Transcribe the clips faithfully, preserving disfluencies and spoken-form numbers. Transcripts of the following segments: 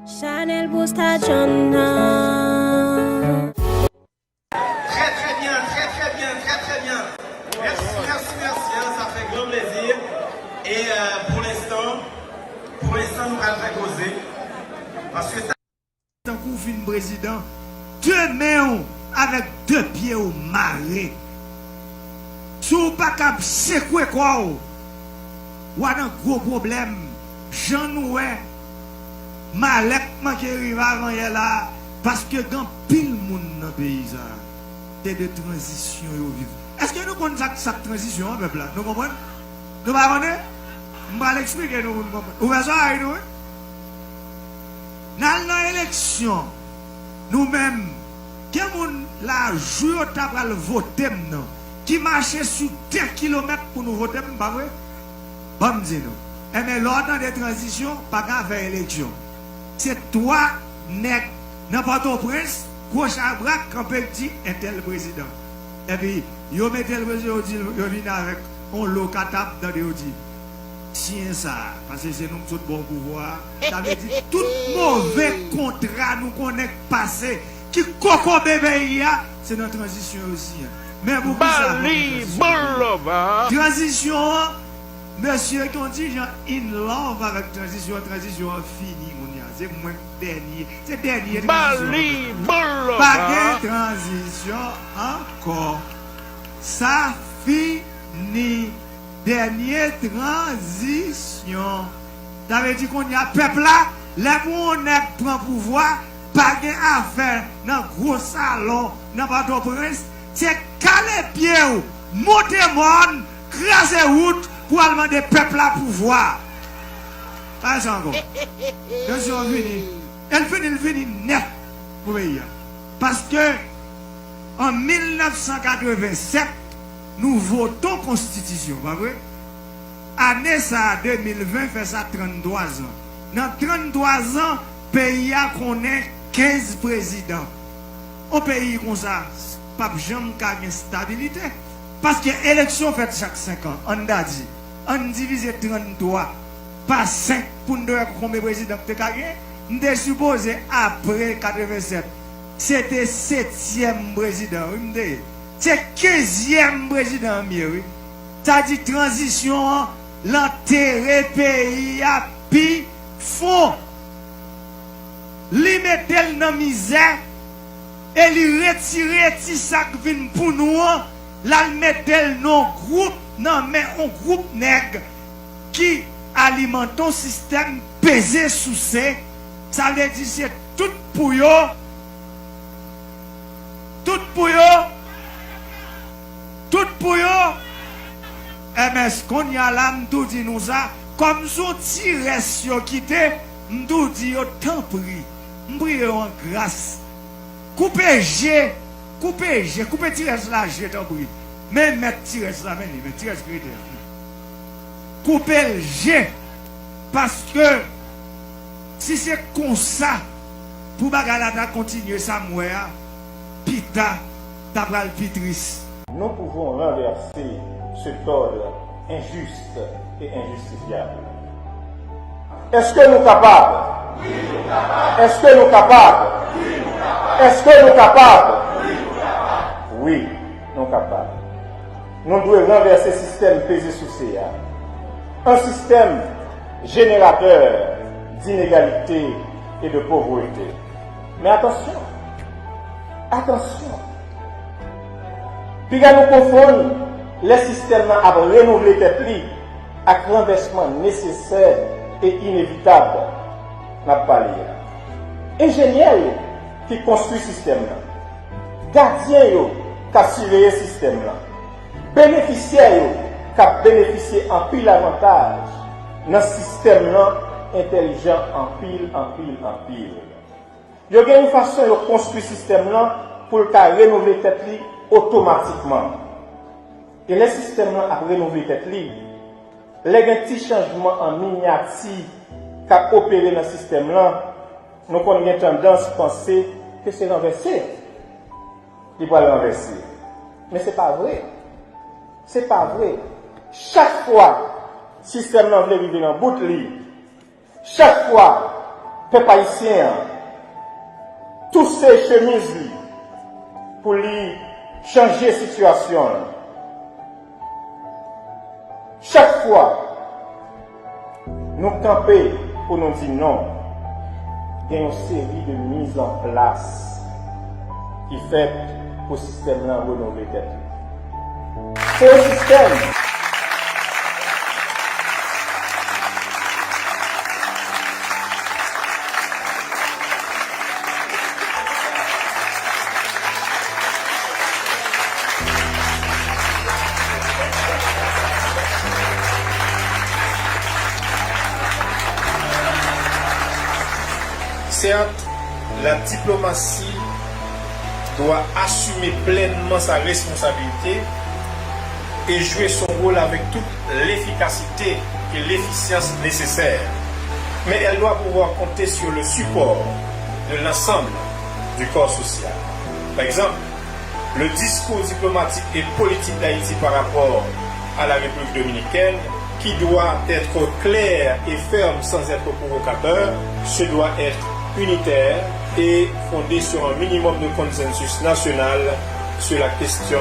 Chanèl pou Star John nan. Très, très bien, très, très bien, très, très bien. Merci, merci, merci, hein, ça fait grand plaisir. Et euh, pour l'instant, pour l'instant, nou pral fè koze. Paske sa. Tankou w fin prezidan, de men w avèk de pye w mare. Si w pa kab sekwe kò w, w a nan gwo pwoblèm. Jan nou wè malè k manke rive avanyè la a, paske gen anpil moun nan peyi sa a, se de tranzisyon yo viv. Èske nou konn sa k sa k tranzisyon an, pèp la? Nou konprann? Nou pa konnen? M pral eksplike nou pou n konprann. Ouvè zòrèy nou, wi. N al nan eleksyon, nou menm, gen moun la, jou yo ta pral vote m nan, ki mache sou de kilomèt pou nou vote m, pa vre? Ban m di nou. Enben, lè w tande tranzisyon, pa gen afè eleksyon. Se twa nèg nan Pòtoprens, gwo chabrak, kanpe k di entèl prezidan. Epi, yo mete l prezidan, yo di l, yo vin avèk yon lo katap, tande yo di, siyen sa a, paske se nou k sot ba w pouvwa a. Sa vle di, tout move kontra nou konnen k pase, ki kokobe peyi a, se nan tranzisyon yo siyen. Men poukisa fòk gen tranzisyon? Tranzisyon an, mesye, gen yon ti jan in love avèk tranzisyon an, tranzisyon an fini kounye a. Se mwen k dènye, se dènye tranzisyon. Pa gen tranzisyon ankò. Sa fini. Dènye tranzisyon. Sa vle di kounye a, pèp la, lè pou yon nèg pran pouvwa, pa gen afè nan gwo salon nan Pòtoprens, se kale pye w, monte mòn, kraze wout pou al mande pèp la pouvwa. Pa gen sa ankò. Tranzisyon an fini. E l fini, l fini nèt pou peyi a. Paske an mil nèf san katreven sèt, nou vote yon konstitisyon, pa vre? Ane sa a, de mil ven, fè sa tranntwa zan. Nan tranntwa zan, peyi a konnen kenz prezidan. Yon peyi konsa p ap janm ka gen stabilite. Paske eleksyon fèt chak senk an, ann ta di. Ann divize tranntwa pa senk pou n te wè konbyen prezidan k te ka genyen. M te sipoze apre katreven sèt, se te setyèm prezidan, wi, m te ye. Se kenzyèm prezidan m ye, wi. Sa di tranzisyon an, l antere peyi a pi fon. Li mete l nan mizè e li retire ti sa k vin pou nou an, l al mete l nan yon gwoup, nan men yon gwoup nèg ki alimante yon sistèm peze souse. Sa vle di se tout pou yo, tout pou yo, tout pou yo. M S, kounye a la, m tou di nou sa, kòm se yon ti rès yo kite, m tou di yo, tanpri, m priye w an gras, koupe je, koupe je, koupe ti rès la je, tanpri. Men mèt ti rès la, men li, men ti rès ki rete a. Koupe l je, paske si se konsa pou bagay la ta kontinye, sa m wè a, pita ta pral pi tris. Nous pouvons renverser cet ordre injuste et injustifiable. Èske nou kapab? Èske nou kapab? Èske nou kapab? Wi, nou kapab. Nou dwe ranvèse sistèm peze souse a. Yon sistèm jeneratè d'inégalité et de pauvreté. Men atansyon! Atansyon! Piga nou konfonn lè sistèm nan ap renouvle tèt li ak ranvèsman nesesè e inevitab n ap pale a. Enjenyè yo ki konstwi sistèm nan, gadyen yo k ap siveye sistèm nan, benefisyè yo k ap benefisye anpil avantaj nan sistèm nan entèlijan anpil, anpil, anpil. Yo gen yon fason yo konstwi sistèm nan pou l ka renouvle tèt li otomatikman. E lè sistèm nan ap renouvle tèt li, lè gen ti chanjman an minyati k ap opere nan sistèm nan, nou konn gen tandans panse ke se ranvèse li pral ranvèse. Men se pa vre. Se pa vre. Chak fwa sistèm nan vle rive nan bout li, chak fwa Pèp ayisyen an touse chemiz li pou li chanje sitiyasyon l. Chak fwa nou kanpe pou nou di non, gen yon seri de mizanplas ki fèt pou sistèm lan renove tèt li. Se yon sistèm. Certes, la diplomatie doit assumer pleinement sa responsabilité et jouer son rôle avec toute l'efficacité et l'efficience nécessaires. Mais elle doit pouvoir compter sur le support de l'ensemble du corps social. Par exemple, le discours diplomatique et politique d'Haïti par rapport à la République dominicaine, qui doit être clair et ferme sans être provocateur, se doit être unitaire et fondé sur un minimum de consensus national sur la question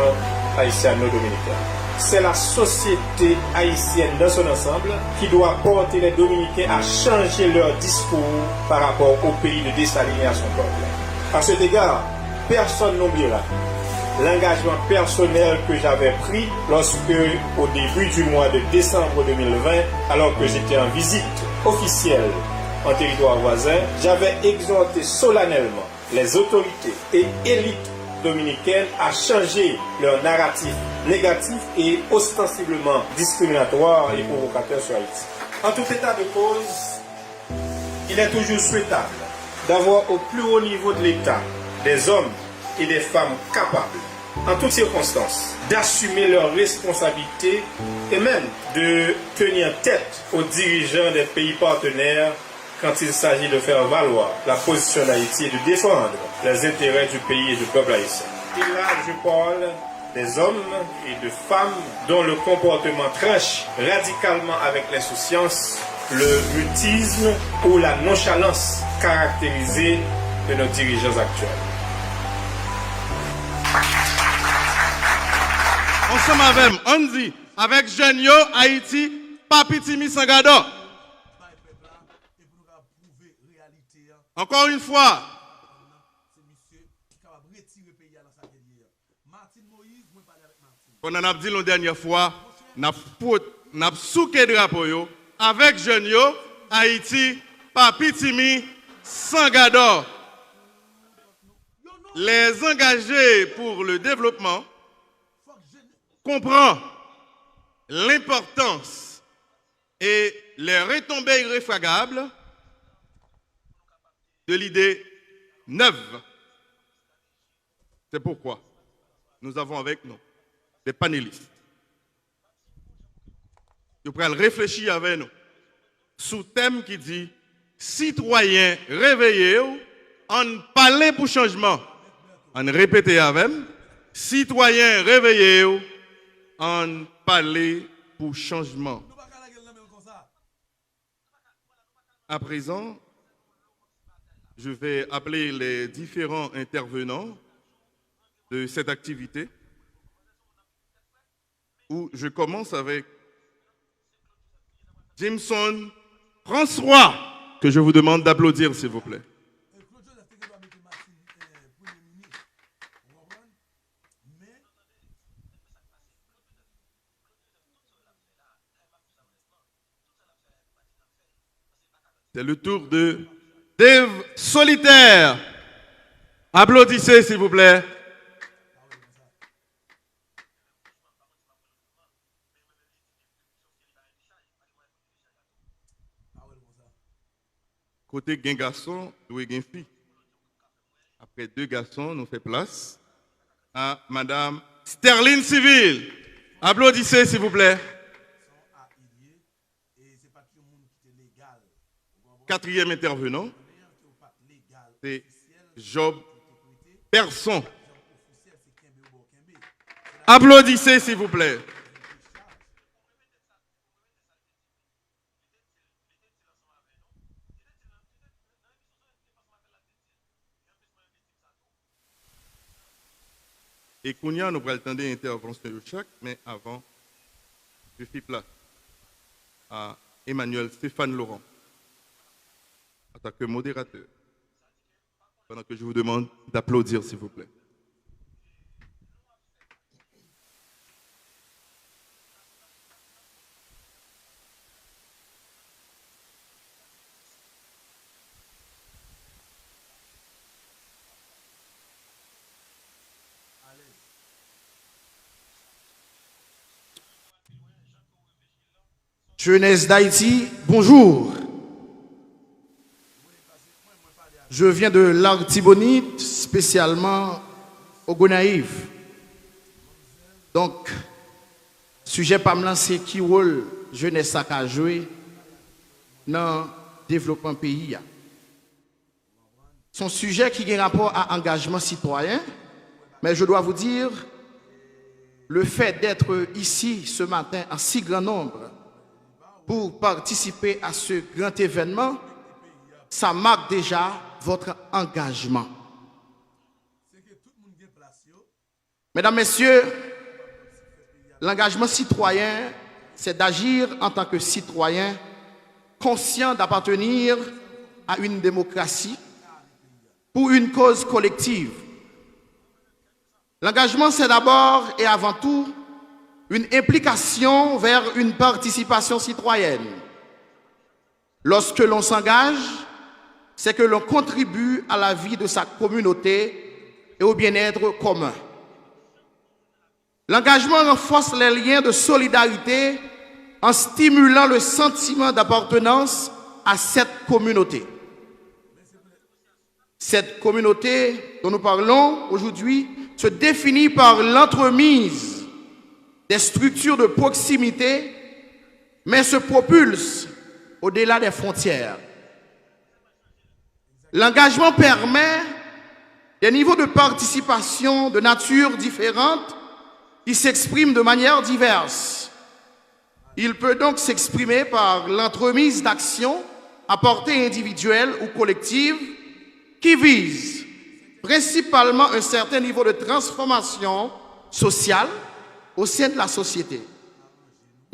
haïtiano-dominicaine. C'est la société haïtienne dans son ensemble qui doit porter les Dominicains à changer leur discours par rapport au pays de Dessalines et à son peuple. À cet égard, personne n'oubliera l'engagement personnel que j'avais pris lorsque, au début du mois de décembre deux mille vingt, alors que j'étais en visite officielle en territoire voisin, j'avais exhorté solennellement les autorités et élites dominicaines à changer leur narratif négatif et ostensiblement discriminatoire et provocateur sur Haïti. En tout état de cause, il est toujours souhaitable d'avoir au plus haut niveau de l'État des hommes et des femmes capables, en toutes circonstances, d'assumer leurs responsabilités et même de tenir tête aux dirigeants des pays partenaires quand il s'agit de faire valoir la position d'Haïti et de défendre les intérêts du pays et du peuple haïtien. Et là, je parle des hommes et de femmes dont le comportement tranche radicalement avec l'insouciance, le mutisme ou la nonchalance caractérisée de nos dirigeants actuels. Ansanm avè m, ann di, avèk jèn yo, Ayiti pa pitimi san gadò. Ankò yon fwa, pandan n ap di l yon dènyè fwa, n ap pwot-, n ap souke drapo yo, avèk jèn yo, Ayiti pa pitimi san gadò. Les engagés pour le développement comprend l'importance et les retombées irréfragables de l'idée neuve. C'est pourquoi nous avons avec nous des panélistes. Yo pral reflechi avè nou sou tèm ki di, sitwayen, reveye w, ann pale pou chanjman. Ann repete avè m, sitwayen, reveye w, ann pale pou chanjman. À présent, je vais appeler les différents intervenants de cette activité, où je commence avec Jameson François, que je vous demande d'applaudir, s'il vous plaît. C'est le tour de Dave Solitaire. Applaudissez, s'il vous plaît. Kote gen gason, dwe gen fi. Après deux garçons, nous fait place à Madame Sterline Civil. Applaudissez, s'il vous plaît. Quatrième intervenant, c'est Job Person. Applaudissez, s'il vous plaît. E kounye a, nou pral tande entèvansyon yo chak, men avan, je cède la à Emmanuel Stéphane Laurent, en tant que modérateur, pendant que je vous demande d'applaudir, s'il vous plaît. Jeunesse d'Haïti, bonjour. Je viens de l'Artibonite, spécialement au Gonayiv. Donk, sijè pa m lan se ki wòl jenès la ka jwe nan devlopman peyi a. Se yon sijè ki gen rapò a angajman sitwayen, mais je dois vous dire, le fait d'être ici ce matin en si grand nombre pour participer à ce grand événement, ça marque déjà votre engagement. Medam, mesye, langajman sitwayen, c'est d'agir en tant que citoyen conscient d'appartenir à une démocratie pour une cause collective. L'engagement, c'est d'abord et avant tout une implication vers une participation citoyenne. Lorsque l'on s'engage, c'est que l'on contribue à la vie de sa communauté et au bien-être commun. L'engagement renforce les liens de solidarité en stimulant le sentiment d'appartenance à cette communauté. Cette communauté dont nous parlons aujourd'hui se définit par l'entremise des structures de proximité, mais se propulse au-delà des frontières. L'engagement permet des niveaux de participation de nature différente qui s'expriment de manière diverse. Il peut donc s'exprimer par l'entremise d'actions à portée individuelle ou collective qui visent principalement un certain niveau de transformation sociale au sein de la société.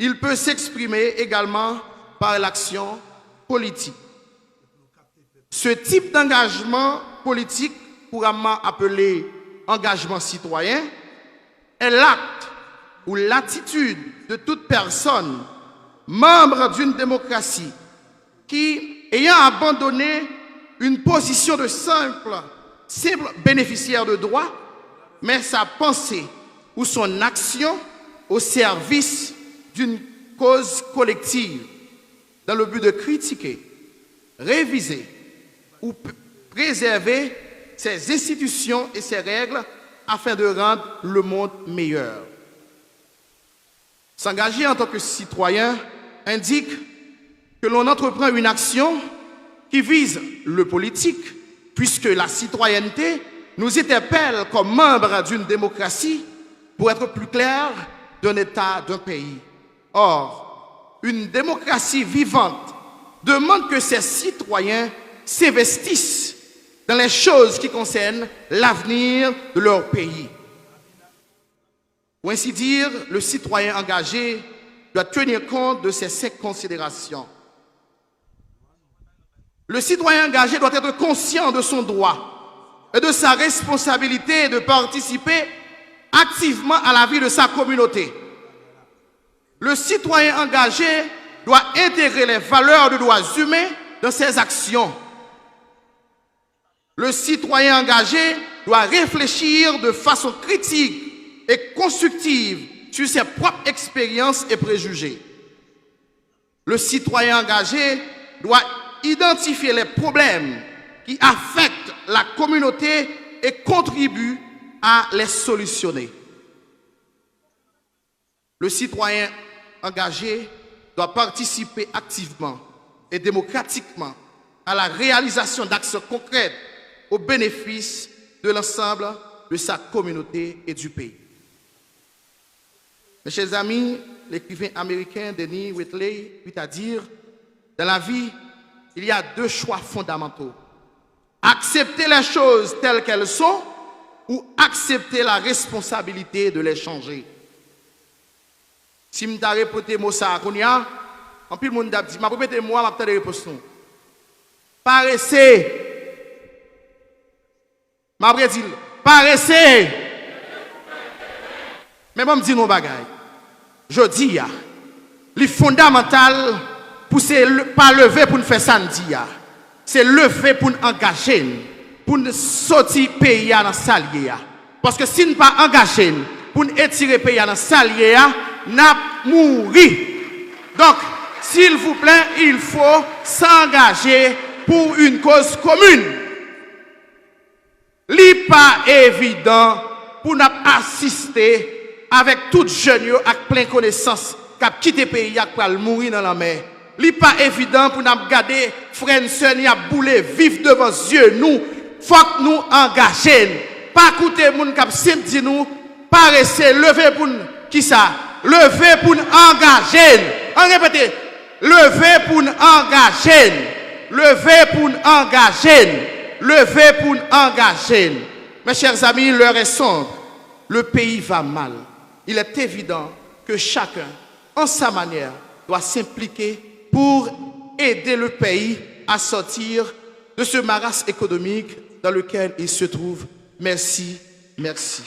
Il peut s'exprimer également par l'action politique. Ce type d'engagement politique, couramment appelé engagement citoyen, est l'acte ou l'attitude de toute personne membre d'une démocratie qui, ayant abandonné une position de simple, simple bénéficiaire de droit, met sa pensée ou son action au service d'une cause collective dans le but de critiquer, réviser ou p- préserver ses institutions et ses règles afin de rendre le monde meilleur. S'engager en tant que citoyen indique que l'on entreprend une action qui vise le politique, puisque la citoyenneté nous interpelle comme membres d'une démocratie, pour être plus clair, d'un État, d'un pays. Or, une démocratie vivante demande que ses citoyens s'investissent dans les choses qui concernent l'avenir de leur pays. Pour ainsi dire, le citoyen engagé doit tenir compte de ces cinq considérations. Le citoyen engagé doit être conscient de son droit et de sa responsabilité de participer activement à la vie de sa communauté. Le citoyen engagé doit intégrer les valeurs de droits humains dans ses actions. Le citoyen engagé doit réfléchir de façon critique et constructive sur ses propres expériences et préjugés. Le citoyen engagé doit identifier les problèmes qui affectent la communauté et contribuer à les solutionner. Le citoyen engagé doit participer activement et démocratiquement à la réalisation d'actions concrètes au bénéfice de l'ensemble de sa communauté et du pays. Mes chers amis, l'écrivain américain Denis Whitley eut à dire, dans la vie, il y a deux choix fondamentaux. Accepter les choses telles qu'elles sont ou accepter la responsabilité de les changer. Si m ta repete mo sa a kounye a, anpil moun t ap di, m ap repete mo a, m ap tande repons nou. Parese. M ap redi l, parese. Men ban m di nou yon bagay. Jodi a, li fondamantal pou se le- pa leve pou n fè sa n di a. Se leve pou n angaje n, pou n soti peyi a nan sa l ye a. Paske si n pa angaje n pou n etire peyi a nan sa l ye a, n ap mouri. Donk, silvouplè, il faut s'engager pour une cause commune. Li pa evidan pou n ap asiste avèk tout jèn yo ak plen konesans k ap kite peyi a, k pral mouri nan lanmè. Li pa evidan pou n ap gade frè n sè n y ap boule vif devan zye nou. Fòk nou angaje n. Pa koute moun k ap senp di nou parese, leve pou n kisa? Leve pou n angaje n. Ann repete, leve pou n angaje n. Leve pou n angaje n. Leve pou n angaje n. Mes chers amis, l'heure est sombre. Le pays va mal. Il est évident que chacun, en sa manière, doit s'impliquer pour aider le pays à sortir de ce marasme économique dans lequel il se trouve. Merci, merci.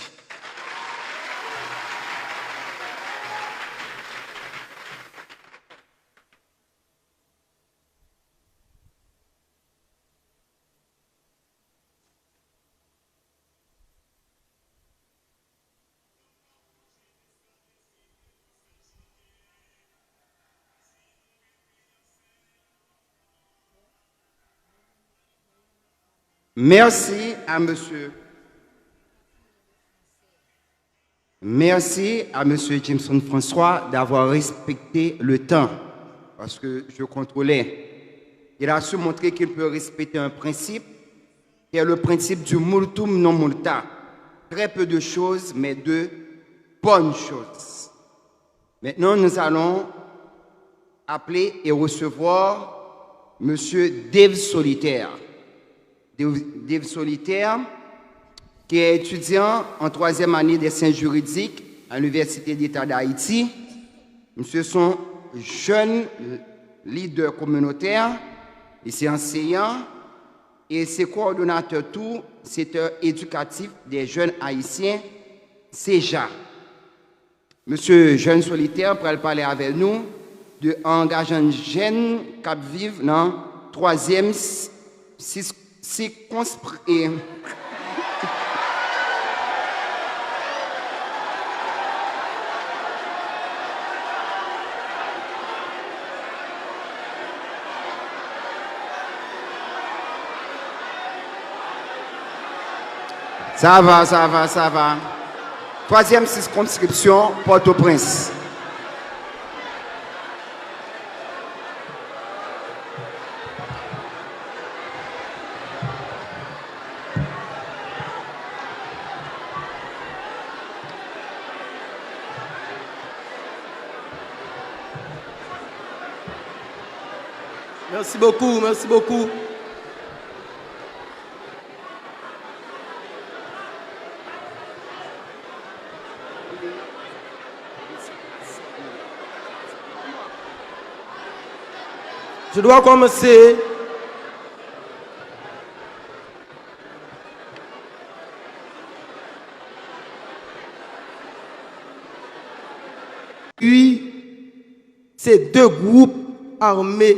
Merci à monsieur. Merci à monsieur Jameson François d'avoir respecté le temps, parce que je contrôlais. Il a su montrer qu'il peut respecter un principe, qui est le principe du multum non multa. Très peu de choses, mais de bonnes choses. Maintenant, nous allons appeler et recevoir monsieur Dave Solitaire. Dave, Dave Solitaire, qui est étudiant en troisième année des sciences juridiques à l'Université d'État d'Haïti. Monsieur sont jeunes leaders communautaires, et c'est enseignant, et c'est coordonnateur tout secteur éducatif des jeunes haïtiens, CEJA. Mesye Jeune Solitaire pral pale avè nou de angajan jèn k ap viv nan twazyèm s- sis- sikonsp- e- Sa va, sa va, sa va. Twazyèm sikonskripsyon, Pòtoprens. Mèsi bokou, mèsi bokou. Je dois commencer. Wi, se de gwoup ame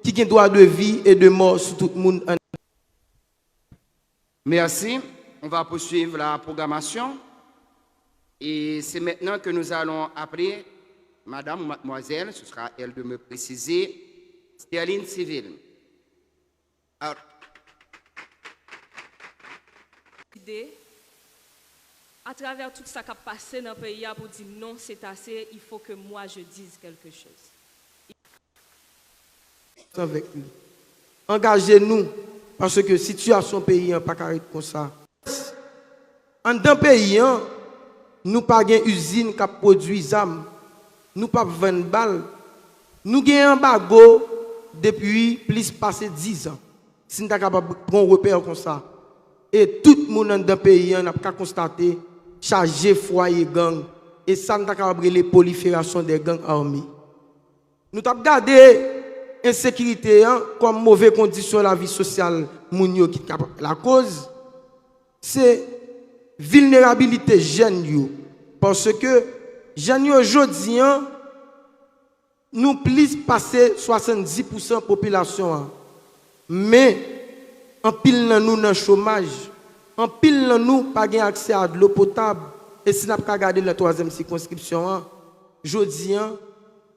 ki gen dwa de vi e de mò sou tout moun an. Merci. On va poursuivre la programmation. Et c'est maintenant que nous allons appeler madame ou mademoiselle, ce sera à elle de me préciser, Sterline Civil. Alors, Décidé, atravè tout sa k ap pase nan peyi a, pou di non, c'est assez, il faut que moi je dise quelque chose. Avèk li. Angaje nou, paske sitiyasyon peyi an pa ka ret konsa. Anndan peyi an, nou pa gen izin k ap pwodui zam, nou p ap vann bal, nou gen anbago depi plis pase diz an, si n ta kapab pran repè konsa. E tout moun anndan peyi an, n ap ka konstate, chaje fwaye gang, e sa n ta kapab rele pwoliferasyon dè gang ame. Nou t ap gade ensekirite an kòm move kondisyon lavi sosyal moun yo ki t ap lakoz, se vilnerabilite jèn yo, paske jèn yo jodi an, nou plis pase swasanndis pousan popilasyon an. Men, anpil nan nou nan chomaj, anpil nan nou pa gen aksè a dlo potab, e si n ap ka gade nan twazyèm sikonskripsyon an, jodi an,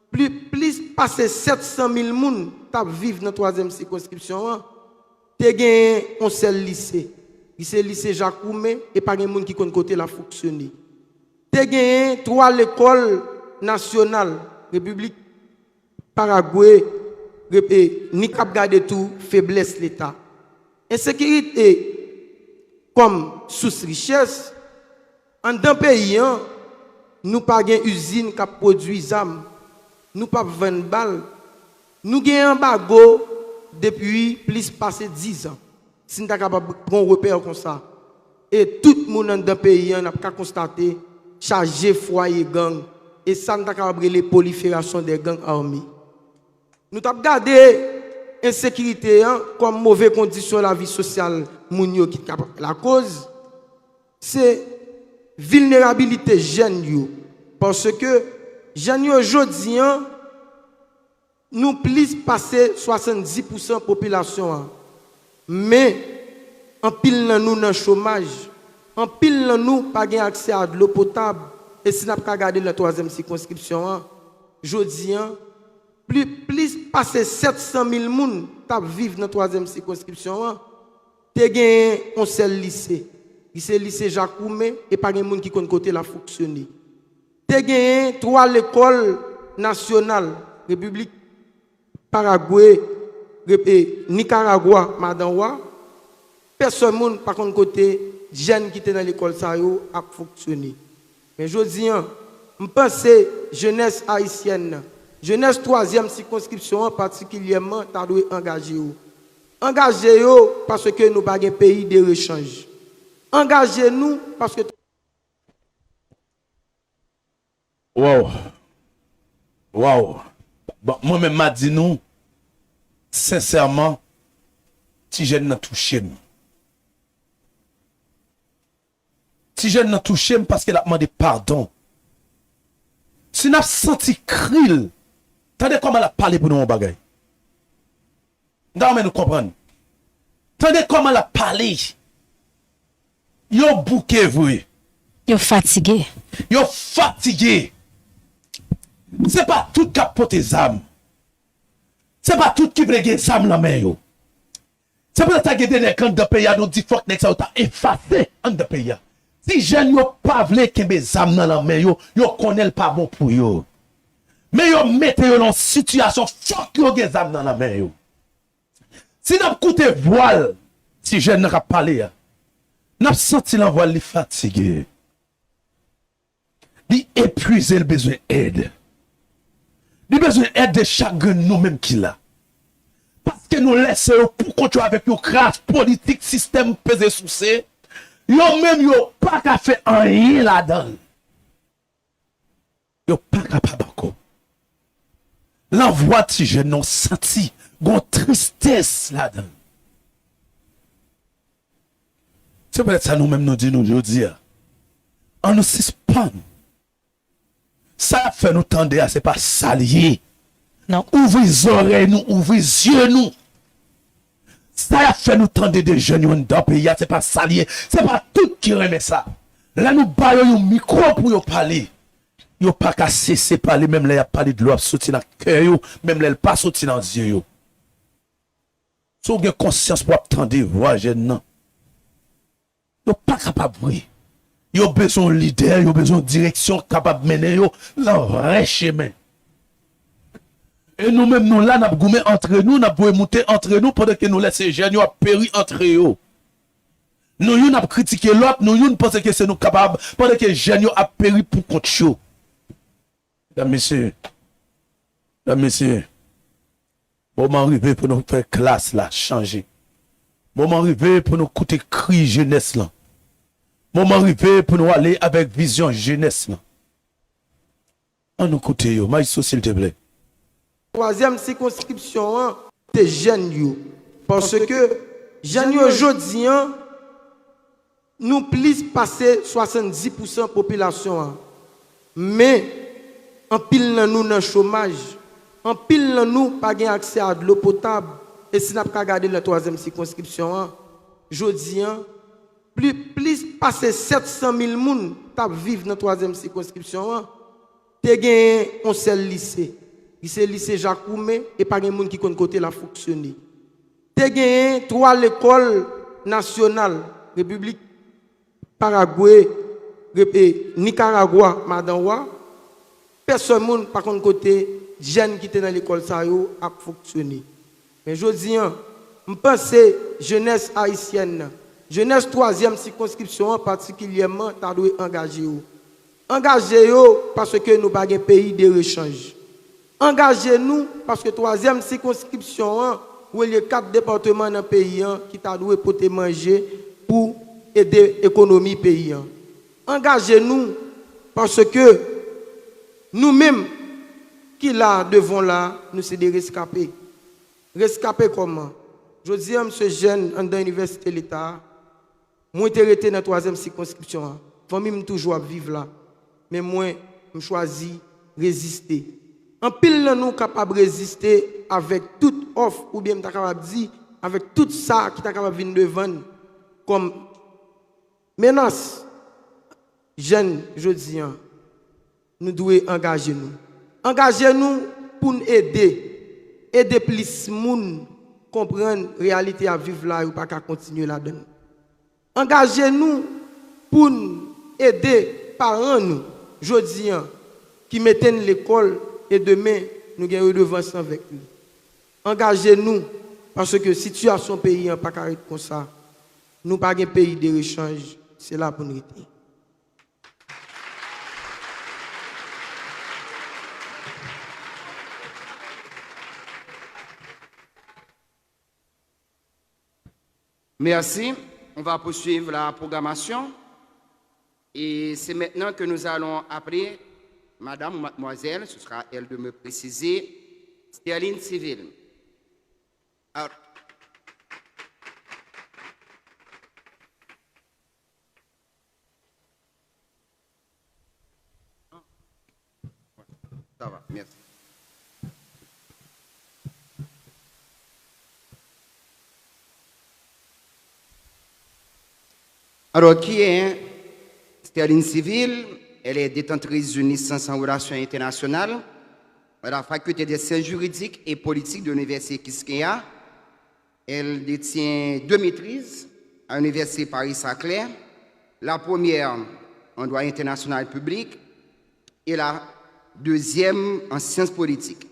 pli, plis pase sèt san mil moun t ap viv nan twazyèm sikonskripsyon an, te genyen yon sèl lise. Li se lise Jak Woumen, e pa gen moun ki konn kote l ap fonksyone. Te genyen twa lekòl nasyonal, Repiblik Paragwe, rep-, e, ni k ap gade tou feblès Leta. Ensekirite kòm sous richès, anndan peyi an, nou pa gen izin k ap pwodui zam, nou p ap vann bal, nou gen anbago depi plis pase diz an. Si n ta kapab pran yon repè konsa, e tout moun anndan peyi an, n ap ka konstate, chaje fwaye gang, e sa n ta kapab rele pwoliferasyon dè gang ame. Nou t ap gade ensekirite an kòm move kondisyon lavi sosyal moun yo ki t ap lakoz, se vilnerabilite jèn yo, paske jèn yo jodi an, nou plis pase swasanndis pousan popilasyon an. Men, anpil nan nou nan chomaj, anpil nan nou pa gen aksè a dlo potab, e si n ap ka gade nan twazyèm sikonskripsyon an, jodi an, pli, plis pase sèt san mil moun t ap viv nan twazyèm sikonskripsyon an, te genyen yon sèl lise. Li se lise Jak Woumen, e pa gen moun ki konn kote l ap fonksyone. Te genyen twa lekòl nasyonal, Repiblik Paragwe, Rep-, e, Nikaragwa, Madanwa. Pèsòn moun pa konn kote jèn ki te nan lekòl sa yo ap fonksyone. Men jodi an, m panse jenès ayisyèn nan, jenès twazyèm sikonskripsyon an patikilyèman ta dwe angaje yo. Angaje yo paske nou pa gen peyi de rechanj. Angaje nou paske Waw. Waw. Bon, mwen menm m a di nou, sensèman, ti jèn nan touche m. Ti jèn nan touche m paske l ap mande padon. Si n ap santi kri l, tande kòman l ap pale pou nou yon bagay. M ta renmen nou konprann. Tande kòman l ap pale. Yo bouke vre. Yo fatige. Yo fatige. Se pa tout k ap pote zam. Se pa tout ki vle gen zam nan men yo. Se poutèt sa gen de nèg anndan peyi a, nou di fòk nèg sa yo ta efase anndan peyi a. Ti jèn yo pa vle kenbe zam nan nan men yo, yo konnen l pa bon pou yo. Men yo mete yo nan yon sitiyasyon fòk yo gen zam nan nan men yo. Si n ap koute vwa l, ti jèn nan k ap pale a, n ap santi nan vwa l li fatige. Li epuize, l bezwen èd. Li bezwen èd de chak grenn nou menm ki la. Paske nou lèse yo pou kont yo avèk yon kras politik sistèm peze souse. Yo menm yo pa ka fè anyen ladan l. Yo pa kapab ankò. Nan vwa ti jèn nan w santi gon tristès ladan l. Se poutèt sa nou menm nou di nou jodi a, ann nou sispann. Sa y ap fè nou tande a, se pa sa l ye. Non. Ouvri zòrèy nou, ouvri zye nou. Sa y ap fè nou tande de jèn yo anndan peyi a, se pa sa l ye. Se pa tout ki renmen sa. Lè nou ba yo yon mikwo pou yo pale, yo pa ka sese pale, menm lè y ap pale, dlo ap soti nan kè yo, menm lè l pa soti nan zye yo. Si w gen konsyans pou w ap tande vwa jèn nan, yo pa kapab vre. Yo bezwen yon lidè, yo bezwen yon direksyon k kapab mennen yo nan vrè chemen. E nou menm nou la, n ap goumen antre nou, n ap voye moute antre nou, pandan ke nou lèse jèn yo ap peri antre yo. Nou youn ap kritike lòt, nou youn panse ke se nou k kapab, pandan ke jèn yo ap peri pou kont yo. Medam, mesye, medam, mesye, moman rive pou nou fè klas la chanje. Moman rive pou nou koute kri jenès lan. Moman rive pou nou ale avèk vizyon jenès lan. An nou koute yo, maestro, silteplè. Twazyèm sikonskripsyon an, se jèn yo. Paske jèn yo jodi an, nou plis pase swasanndis pousan popilasyon an. Men, anpil nan nou nan chomaj. Anpil nan nou pa gen aksè a dlo potab. E si n ap ka gade nan twazyèm sikonskripsyon an, jodi an, pli, plis pase sèt san mil moun t ap viv nan twazyèm sikonskripsyon an. Te genyen yon sèl lise. Li se lise Jak Woumen, e pa gen moun ki konn kote l ap fonksyone. Te genyen twa lekòl nasyonal, Repiblik Paragwe, Rep-, e, Nikaragwa, Madanwa. Pèsòn moun pa konn kote jèn ki te nan lekòl sa yo ap fonksyone. Men jodi an, m panse jenès ayisyèn nan, jenès twazyèm sikonskripsyon an patikilyèman, ta dwe angaje yo. Angaje yo paske nou pa gen peyi de rechanj. Angaje nou paske twazyèm sikonskripsyon an relye kat depatman nan peyi an ki ta dwe pote manje pou ede ekonomi peyi an. Angaje nou paske nou menm ki la devan w la, nou se de reskape. Reskape kòman? Jodi an, m se jèn anndan Inivèsite Leta a. Mwen te rete nan twazyèm sikonskripsyon an. Fanmi m toujou ap viv la. Men mwen, m chwazi reziste. Anpil nan nou kapab reziste avèk tout òf, oubyen m ta kapab di, avèk tout sa ki ta kapab vin devan n kòm menas. Jèn jodi an, nou dwe angaje nou. Angaje nou pou n ede, ede plis moun konprann reyalite y ap viv la, yo pa ka kontinye ladan l. Angaje nou pou n ede paran nou jodi an, ki mete n lekòl, e demen nou gen redevans avèk li. Angaje nou, paske sitiyasyon peyi an pa ka ret konsa. Nou pa gen peyi de rechanj, se la pou n rete. Merci. On va poursuivre la programmation. Et c'est maintenant que nous allons appeler madame ou mademoiselle, ce sera à elle de me préciser, Sterline Civil. Alors, ça va, merci. Alors, qui est Sterline Civil? Elle est détentrice d'une licence en relations internationales à la faculté des sciences juridiques et politiques de l'Université Quisqueya. Elle détient deux maîtrises à l'Université Paris-Saclay, la première en droit international public et la deuxième en sciences politiques.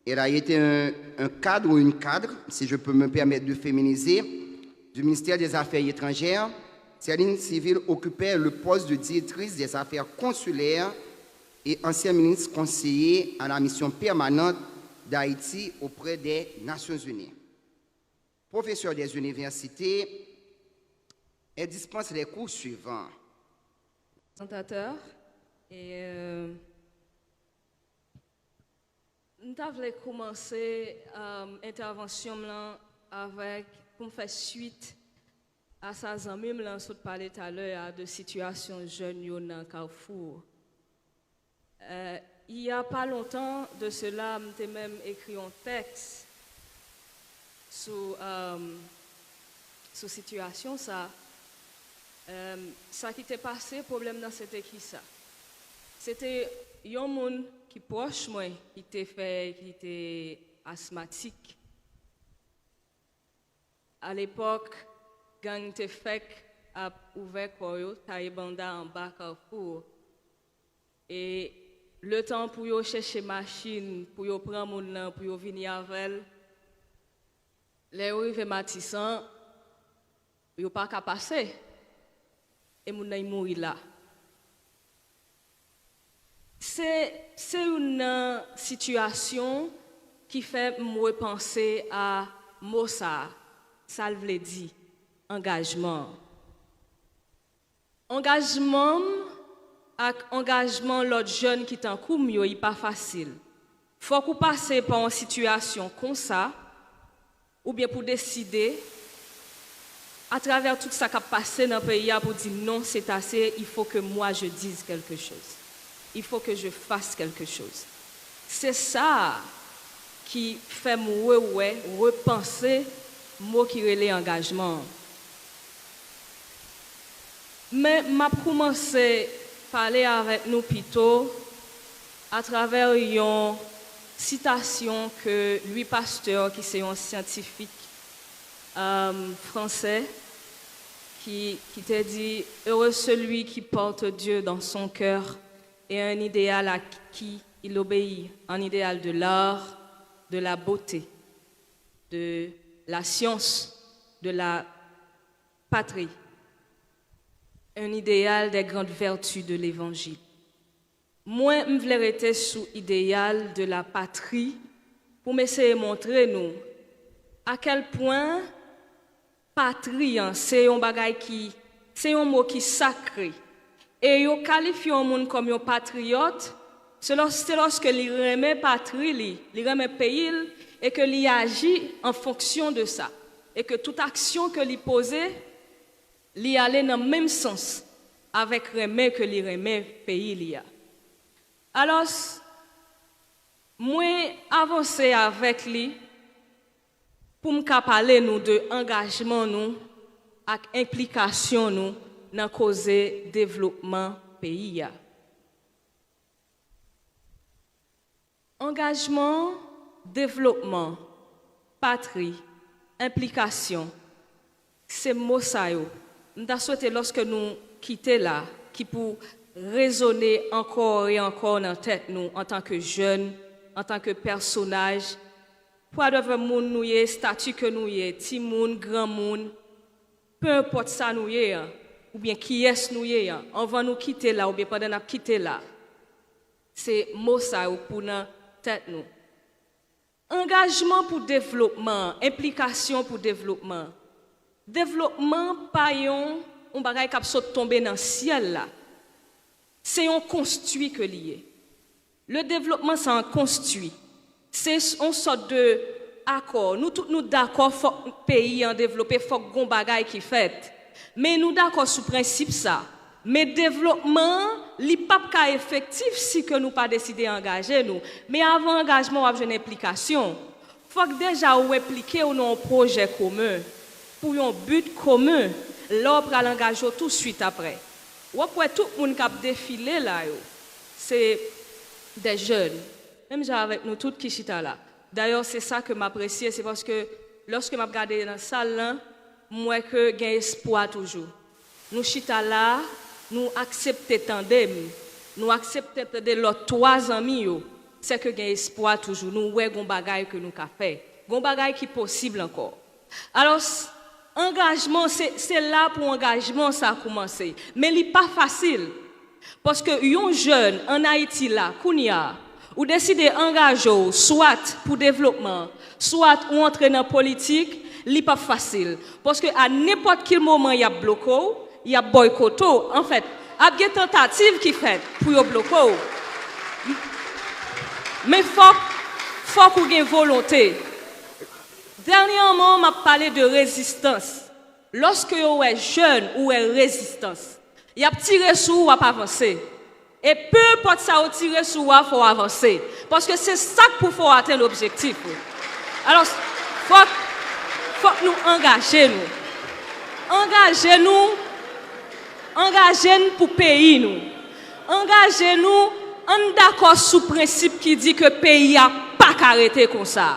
Elle a été un, un cadre ou une cadre, si je peux me permettre de féminiser, du ministère des Affaires étrangères. Sterline Civil occupait le poste de directrice des affaires consulaires et ancien ministre conseiller à la mission permanente d'Haïti auprès des Nations Unies. Professeur des universités, elle dispense les cours suivants. Présentatè, e, euh, m ta vle koumanse, euh, entèvansyon m lan avèk, pou m fè swit a sa zanmi m lan sot pale talè a de sitiyasyon jèn yo nan Kafou. Euh, il y a pas longtemps de cela, m te menm ekri yon tèks sou, euh, sou sitiyasyon sa. Euh, sa ki te pase, pwoblèm nan se te kisa? Se te yon moun ki pwòch mwen ki te fè, ki te asmatik. Alepòk, gang te fèk ap ouvè kò yo, taye banda anba Kafou. E letan pou yo chèche machin pou yo pran moun nan, pou yo vini avè l, lè yo rive Matisan, yo pa ka pase. E moun nan, li mouri la. Se, se youn nan sitiyasyon ki fè m repanse a mo sa a. Sa l vle di, angajman an. Angajman m ak angajman lòt jèn ki tankou m yo, li pa fasil. Fòk ou pase pa yon sitiyasyon konsa, oubyen pou deside, atravè tout sa k ap pase nan peyi a, pou di, "Non, c'est assez, il faut que moi je dise quelque chose. Il faut que je fasse quelque chose." Se sa ki fè m rewè, repanse mo ki rele angajman an. Men m ap koumanse pale avèk nou pito atravè yon sitasyon ke Louis Pasteur, ki se yon syantifik, euh, fransè, ki, ki te di, "Heureux celui qui porte Dieu dans son cœur et un idéal à qui il obéit, un idéal de l'art, de la beauté, de la science, de la patrie, un idéal des grandes vertus de l'Évangile." Mwen, m vle rete sou idéal de la patrie pou m eseye montre nou a kèl pwen patri an se yon bagay ki, se yon mo ki sakre. E yo kalifye yon moun kòm yon patriyòt, se lò, se lòske li renmen patri li, li renmen peyi l, e ke li aji an fonksyon de sa, e ke tout aksyon ke li poze, li ale nan menm sans avèk renmen ke li renmen peyi li a. Alòs, mwen avanse avèk li pou m ka pale nou de angajman nou ak enplikasyon nou nan koze devlopman peyi a. Angajman, devlopman, patri, enplikasyon, se mo sa yo, m ta swete lòske nou kite la, ki pou rezone ankò e ankò nan tèt nou antanke jèn, antanke pèsonaj, whatever moun nou ye, estati ke nou ye, timoun, granmoun, pe enpòt sa nou ye an, oubyen kiyès nou ye an, anvan nou kite la oubyen pandan n ap kite la, se mo sa yo pou nan tèt nou. Angajman pou devlopman, enplikasyon pou devlopman. Devlopman pa yon, yon bagay k ap sot tonbe nan syèl la. Se yon konstwi ke li ye. Le devlopman, se yon konstwi. Se s-, yon sòt de akò. Nou tout nou dakò fòk peyi an devlope, fòk gon bagay ki fèt. Men nou dakò sou prensip sa. Men devlopman an, li p ap ka efektif si ke nou pa deside angaje nou. Men avan angajman, w ap jwenn enplikasyon. Fòk deja ou enplike w nan yon pwojè komen, pou yon bi komen, lè w pral angaje w touswit aprè. W ap wè tout moun k ap defile la yo, se de jèn, menm jan avèk nou tout ki chita la. Dayè, se sa ke m apresye, se paske lòske m ap gade nan sal lan, m wè ke gen espwa toujou. Nou chita la, nou aksepte tande m, nou aksepte tande lòt twa zanmi yo, se ke gen espwa toujou. Nou wè gon bagay ke nou ka fè, gon bagay ki posib ankò. Alòs, angajman, se, se la pou angajman sa koumanse. Men li pa fasil. Paske yon jèn ann Ayiti la, kounye a, ou deside angaje w swat pou devlopman, swat ou antre nan politik, li p ap fasil. Paske a nenpòt ki moman y ap bloke w, y ap bòykote w. Anfèt, ap gen tantativ ki fèt pou yo bloke w. Men fòk, fòk ou gen volonte. Dènyèman, m ap pale de rezistans. Lòske yo wè jèn, ou wè rezistans. Y ap tire sou ou, w ap avanse. E pe enpòt sa yo tire sou ou a, fò w avanse. Paske se sa k pou fè w atenn objektif ou. Alò, fòk, fòk nou angaje nou. Angaje nou, angaje n pou peyi nou. Angaje nou, ann dakò sou prensip ki di ke peyi a pa ka rete konsa.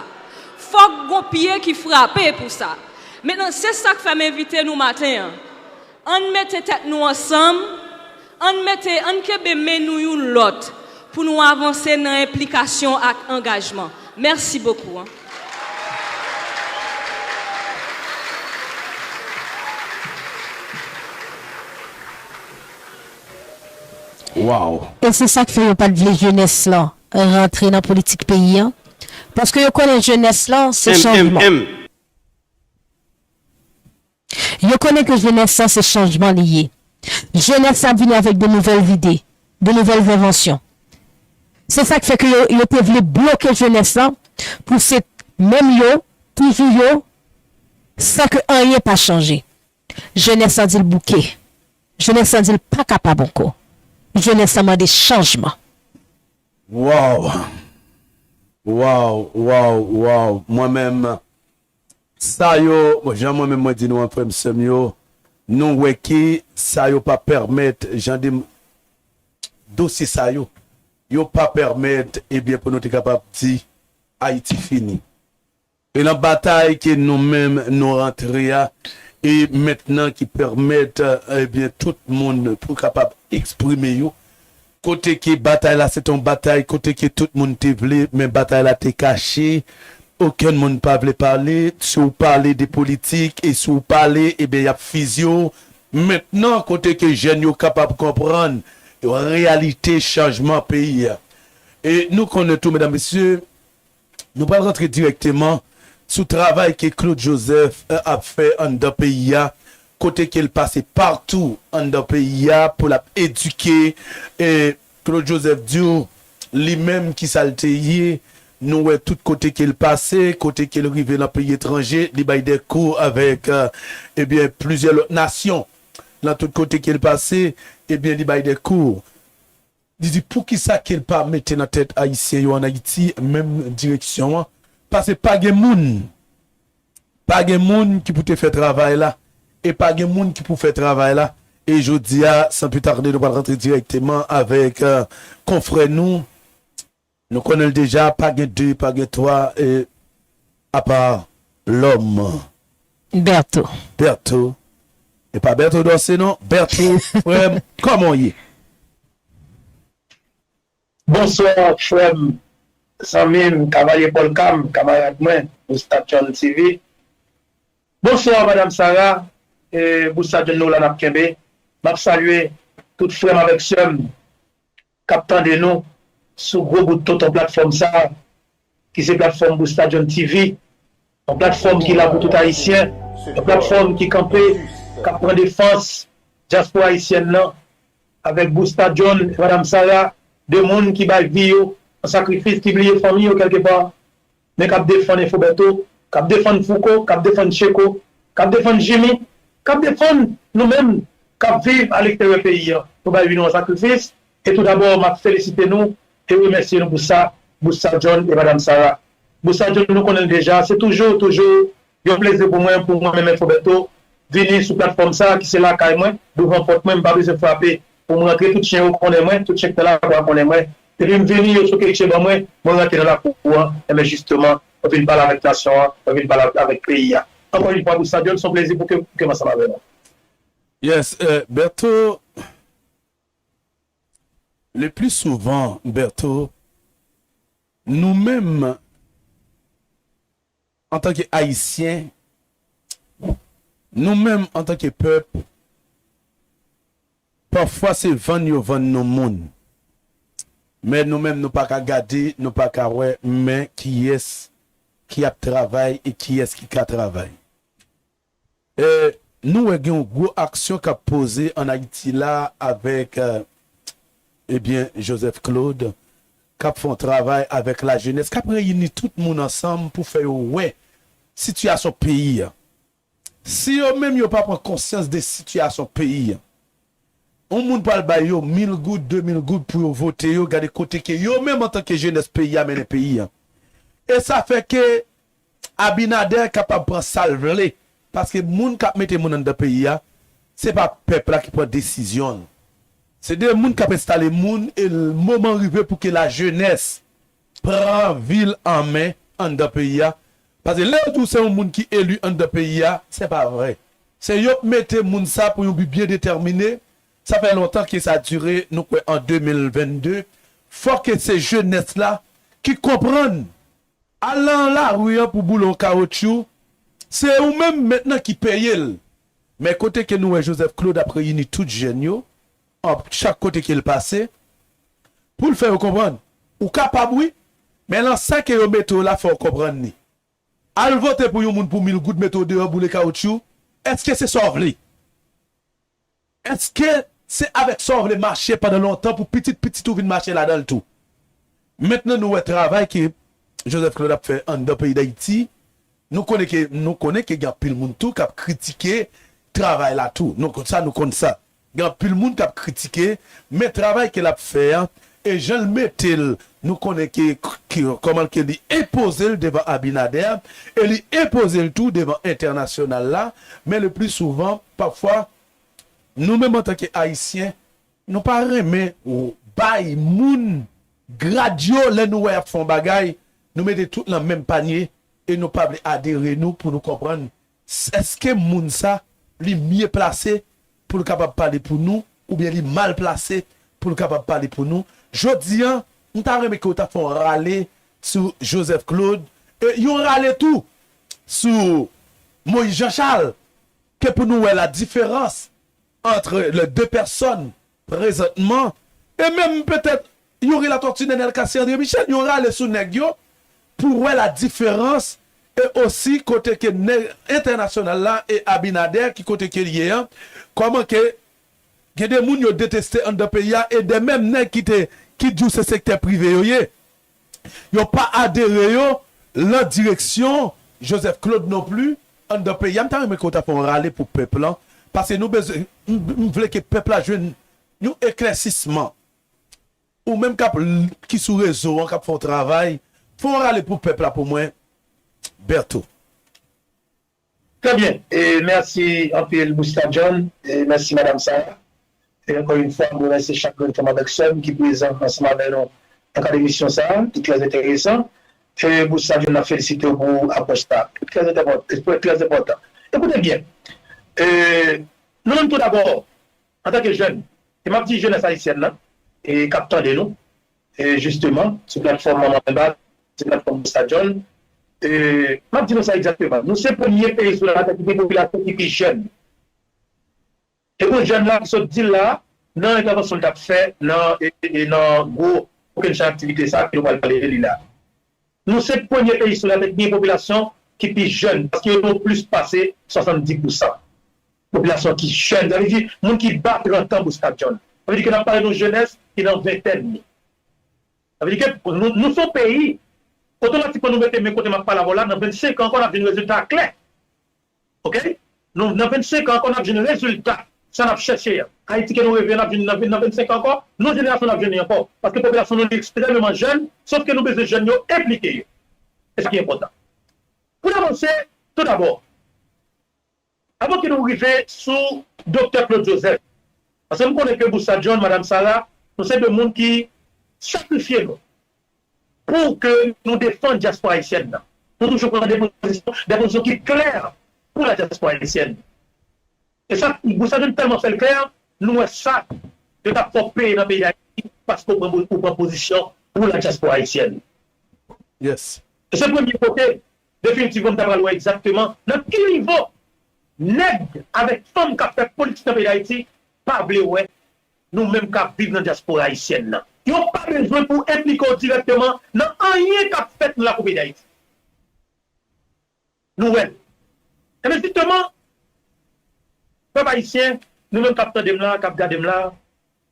Fòk gon pye ki frape pou sa. Mentnan, se sa k fè m envite nou maten an. Ann mete tèt nou ansanm, ann mete, ann kenbe men nou youn lòt pou nou avanse nan enplikasyon ak angajman. Mèsi bokou, en. Wow. E se sa k fè yo pa t vle jenès lan rantre nan politik peyi an. Paske yo konnen jenès lan se chanjman. M, M, M. Yo konnen ke jenès lan se chanjman li ye. Jenès lan ap vini avèk de nouvèl lide, de nouvèl envansyon. Se sa k fè ke yo, yo te vle bloke jenès lan pou se menm yo, toujou yo, san ke anyen pa chanje. Jenès lan di l bouke. Jenès lan di l pa kapab ankò. Jenès lan mande chanjman. Waw! Waw, waw, waw! Mwen menm, sa yo, bon, jan mwen menm mwen di nou an, frè m, sè m yo, nou wè ke sa yo pa pèmèt, jan de dosye sa yo, yo pa pèmèt, ebyen, pou nou te kapab di Ayiti fini. E nan batay ke nou menm nou rantre a, e mentnan ki pèmèt, ebyen, tout moun pou kapab eksprime yo. Kote ke batay la se te yon batay kote ke tout moun te vle, men batay la te kache. Okenn moun pa vle pale. Si w pale de politik e si w pale, ebyen, y ap fizye w. Mentnan, kote ke jèn yo kapab konprann reyalite chanjman peyi a. E nou konnen tou, medam, mesye, nou pral rantre dirèkteman sou travay ke Claude Joseph ap fè anndan peyi a, kote ke l pase patou anndan peyi a pou l ap edike. E Claude Joseph di w li menm kisa l te ye. Nou wè tout kote ke l pase, kote ke l rive nan peyi etranje, li bay de kou avèk, ebyen, plizyè lòt nasyon. Nan tout kote ke l pase, ebyen, li bay de kou. Li di poukisa ke l pa mete nan tèt Ayisyen yo ann Ayiti menm direksyon an? Paske pa gen moun, pa gen moun ki pou te fè travay la, e pa gen moun ki pou fè travay la. E jodi a, san pli tarde, nou pral rantre dirèkteman avèk konfrè nou. Nou konnen l deja, pa gen de, pa gen twa, e apa lòm. Berto. Berto. E pa Berto Dorcé non, Berto, frè m, kòman w ye? Bonswa frè m, zanmi m, kavalye Pòlka m, kamarad mwen, Busta John TV. Bonswa madanm Sara, e Busta John nou la n ap kenbe. M ap salye tout frè m avèk sè m k ap tande nou sou gwo bout tonton platfòm sa a, ki se platfòm Busta John TV, yon platfòm ki la pou tout Ayisyen, yon platfòm ki kanpe, k ap pran defans dyaspora ayisyèn nan, avèk Busta John e madanm Sara, de moun ki bay vi yo an sakrifis, ki bliye fanmi yo kèlkepa, men k ap defann Enfo Bèto, k ap defann Fouco, k ap defann Tcheko, k ap defann Jimmy, k ap defann nou menm k ap viv aleksteryè peyi a. Nou bay vi nou an sakrifis, e tou dabò, m ap felisite nou e remèsye nou pou sa, Busta John e madanm Sara. Busta John, nou konnen l deja, se toujou, toujou yon plezi pou mwen, pou mwen menm Enfo Bèto, vini sou platfòm sa a ki se lakay mwen, douvan pòt mwen, m pa bezwen frape pou m rantre, tout chen yo konnen mwen, tout chen k nan lakou a konnen mwen. Depi m vini, yo souke tche ban mwen, mwen rantre nan lakou an, enben jisteman, mwen vin pale avèk nasyon an, mwen vin pale avèk peyi a. Ankò yon fwa, Busta John, se yon plezi pou ke, pou ke m ansanm avè nou. Yes, Berto, le pli souvan, Berto, nou menm, antanke Ayisyen, nou menm, antanke pèp, pafwa se vann yo vann nou moun. Men nou menm, nou pa ka gade, nou pa ka wè, men kiyès ki ap travay e kiyès ki ka travay. E nou wè gen yon gwo aksyon k ap poze ann Ayiti la avèk, ebyen, Joseph Claude, k ap fè yon travay avèk lajenès, k ap reyini tout moun ansanm pou fè yo wè sitiyasyon peyi a. Si yo menm yo pa pran konsyans de sitiyasyon peyi a, yon moun pral bay yo mil goud, de mil goud pou yo vote yo, gade kote ke yo menm antanke jenès peyi a mennen peyi a. E sa fè ke Abinader kapab pran sa l vle, paske moun k ap mete moun anndan peyi a, se pa pèp la ki pran desizyon l. Se de moun k ap enstale moun e moman rive pou ke lajenès pran vi l an men anndan peyi a. Paske lè yo di w se yon moun ki eli anndan peyi a, se pa vre. Se yo k mete moun sa pou yon bi byen detèmine. Sa fè lontan ke sa dire, nou kwè an de mil vennde. Fòk ke se jenès la ki konprann. Al nan lari an pou boule yon kawotchou, se ou menm mentnan ki peye l. Men kote ke nou wè Joseph Claude ap reyini tout jèn yo, an chak kote ke l pase, pou l fè yo konprann, ou kapab wi, men lan sa ke yo mete w la fò w konprann li. Al vote pou yon moun pou mil goud mete w deyò boule kawotchou, Èske se sa w vle? Èske se avèk sa w vle mache pandan lontan pou pitit pitit ou vin mache ladan l tou? Mentnan nou wè travay ke Joseph Claude ap fè anndan peyi Dayiti. Nou konnen ke, nou konnen ke gen anpil moun tou k ap kritike travay la tou. Nou konn sa, nou konn sa. Gen anpil moun k ap kritike, men travay ke l ap fè a, e jan l mete l, nou konnen ke, ke kòman ke li enpoze l devan Abinader, e li enpoze l tou devan entènasyonal la, men le pli souvan, pafwa, nou menm antanke Ayisyen, nou pa renmen bay moun grad yo lè nou wè y ap fè yon bagay, nou mete tout nan menm panye e nou pa vle adere nou pou nou konprann s- èske moun sa li mye plase pou l kapab pale pou nou oubyen li mal plase pou l kapab pale pou nou. Jodi a, m ta renmen ke w ta fè yon rale sou Joseph Claude e yon rale tou sou Moïse Jean Charles ke pou nou wè la diferans entre les deux personnes présentement, e menm petèt Youri Latortue, Nenel Cassy, André Michel, yon rale sou nèg yo pou wè la diferans e osi kote ke nèg entènasyonal la e Abinader ki kote ke l ye an, kòman ke gen de moun yo deteste anndan peyi a e de menm nèg ki te ki di w se sektè prive yo ye. Yo pa adere yo lan direksyon Joseph Claude non pli anndan peyi a. M ta renmen ke w ta fè yon rale pou pèp lan, paske nou bezwen, m, m vle ke pèp la jwenn yon eklèsisman. Ou menm k ap l- ki sou rezo an, k ap fè yon travay, fè yon rale pou pèp la pou mwen, Bertho. Trè byen. E mèsi anpil Busta John. E mèsi Madanm Sarah. E ankò yon fwa, m remèsye chak grenn fanm avèk sè m ki prezan ansanm avè nou nan kad emisyon sa a, ki trè enteresan. E Busta John, n ap felisite w pou apwòch sa a. Trè enpòtan. Trè enpòtan. Ekoute byen. E, nou menm tou dabò, antanke jèn, e m ap di jenès ayisyèn nan, e k ap tande nou, e jisteman, sou platfòm Manman Menba, sou platfòm Busta John, e m ap di nou sa egzakteman. Nou se premye peyi sou latè ki gen popilasyon ki pi jèn. E pou jèn la ki sot di l la, nan entèvansyon l t ap fè nan, e, e, nan gwo kokennchay aktivite sa a ke nou pral pale de li la. Nou se premye peyi sou latè ki gen popilasyon ki pi jèn, paske yo gen plis pase swasanndis pousan. Popilasyon ki jèn, sa vle di moun ki ba trant an, Busta John. Sa vle di ke n ap pale de yon jenès ki nan ventèn li. Sa vle di ke nou, nou se yon peyi, otomatikman nou mete men kote m ap pale avè w la, nan vennsenk an ankò n ap jwenn rezilta klè. Oke? Nou, nan vennsenk an ankò, n ap jwenn rezilta sa n ap chèche a. Ayiti ke nou reve a, n ap jwenn nan, nan vennsenk an ankò, nou jenerasyon n ap jwenn li ankò. Paske popilasyon nou li ekstrèmeman jèn, sòf ke nou bezwen jèn yo enplike yo. E sa ki enpòtan. Pou n avanse, tou dabò, avan ke nou rive sou Doktè Claude Joseph, paske m konnen ke Busta John, Madanm Sarah, nou se de moun ki sakrifye nou pou ke nou defann dyaspora ayisyèn nan. Nou toujou pran de pozisyon, de pozisyon ki klè pou la dyaspora ayisyèn. E sa, Busta John tèlman fè l klè, nou wè sa, yo t ap fè w peye nan peyi Dayiti paske w pran, ou pran pozisyon pou la dyaspora ayisyèn. Yes. E se premye kote, definitivman, m ta pral wè egzakteman nan ki nivo nèg avèk fanm k ap fè politik nan peyi Dayiti pa vle wè nou menm k ap viv nan dyaspora ayisyèn nan. Yo pa bezwen pou enplike w dirèkteman nan anyen k ap fèt nan lakou peyi Dayiti. Nou wè l. Enben, jisteman, pèp ayisyen, nou menm k ap tande m la, k ap gade m la,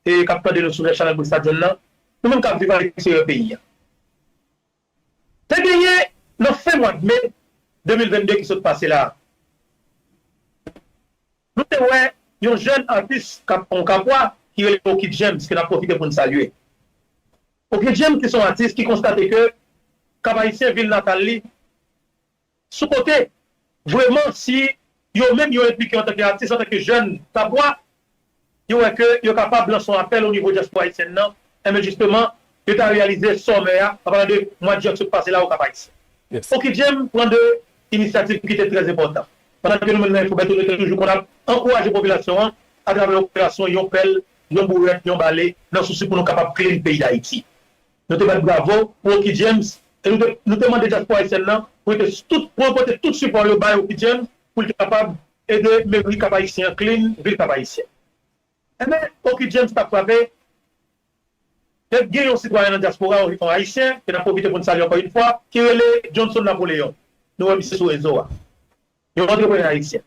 e k ap tande nou sou chanèl Busta John nan, nou menm k ap viv alegzerye peyi a. Te genyen nan fen mwa me de mil vennde ki sot pase la a. Nou te wè yon jèn atis k ap, yon kapwa ki rele Oky James, ke n ap pwofite pou n salye. Oky James ki se yon atis ki konstate ke Kap Ayisyen, vil natal li, sou kote, vrèman, si yo menm yo enplike antanke atis, antanke jèn kapwa, yo wè ke yo kapab lanse yon apèl o nivo dyaspora ayisyèn nan, enben jisteman, yo ta reyalize sòmè a, an palan de mwa de jen k sot pase la o Kap Ayisyen. Oky James pran de inisyativ ki te trè enpòtan. Pandan ke nou menm nan Enfobèto, nou te toujou konn ap ankouraje popilasyon an atravè operasyon yon pèl, yon bourèt, yon bale, nan sousi pou nou kapab clean peyi Dayiti. Nou te bat bravo pou Oky James e nou te, nou te mande dyaspora ayisyèn nan pou rete tout, pou ranpòte tout sipò yo bay Oky James pou l te kapab ede meri Kap Ayisyen an clean vil Kap Ayisyen. Enben, Oky James t ap frape, te gen yon sitwayen nan dyaspora, yon Ayisyen, ke n ap pwofite pou n salye ankò yon fwa, ki rele Johnson Napoléon. Nou wè misye sou rezo a. Yon antreprenè ayisyen.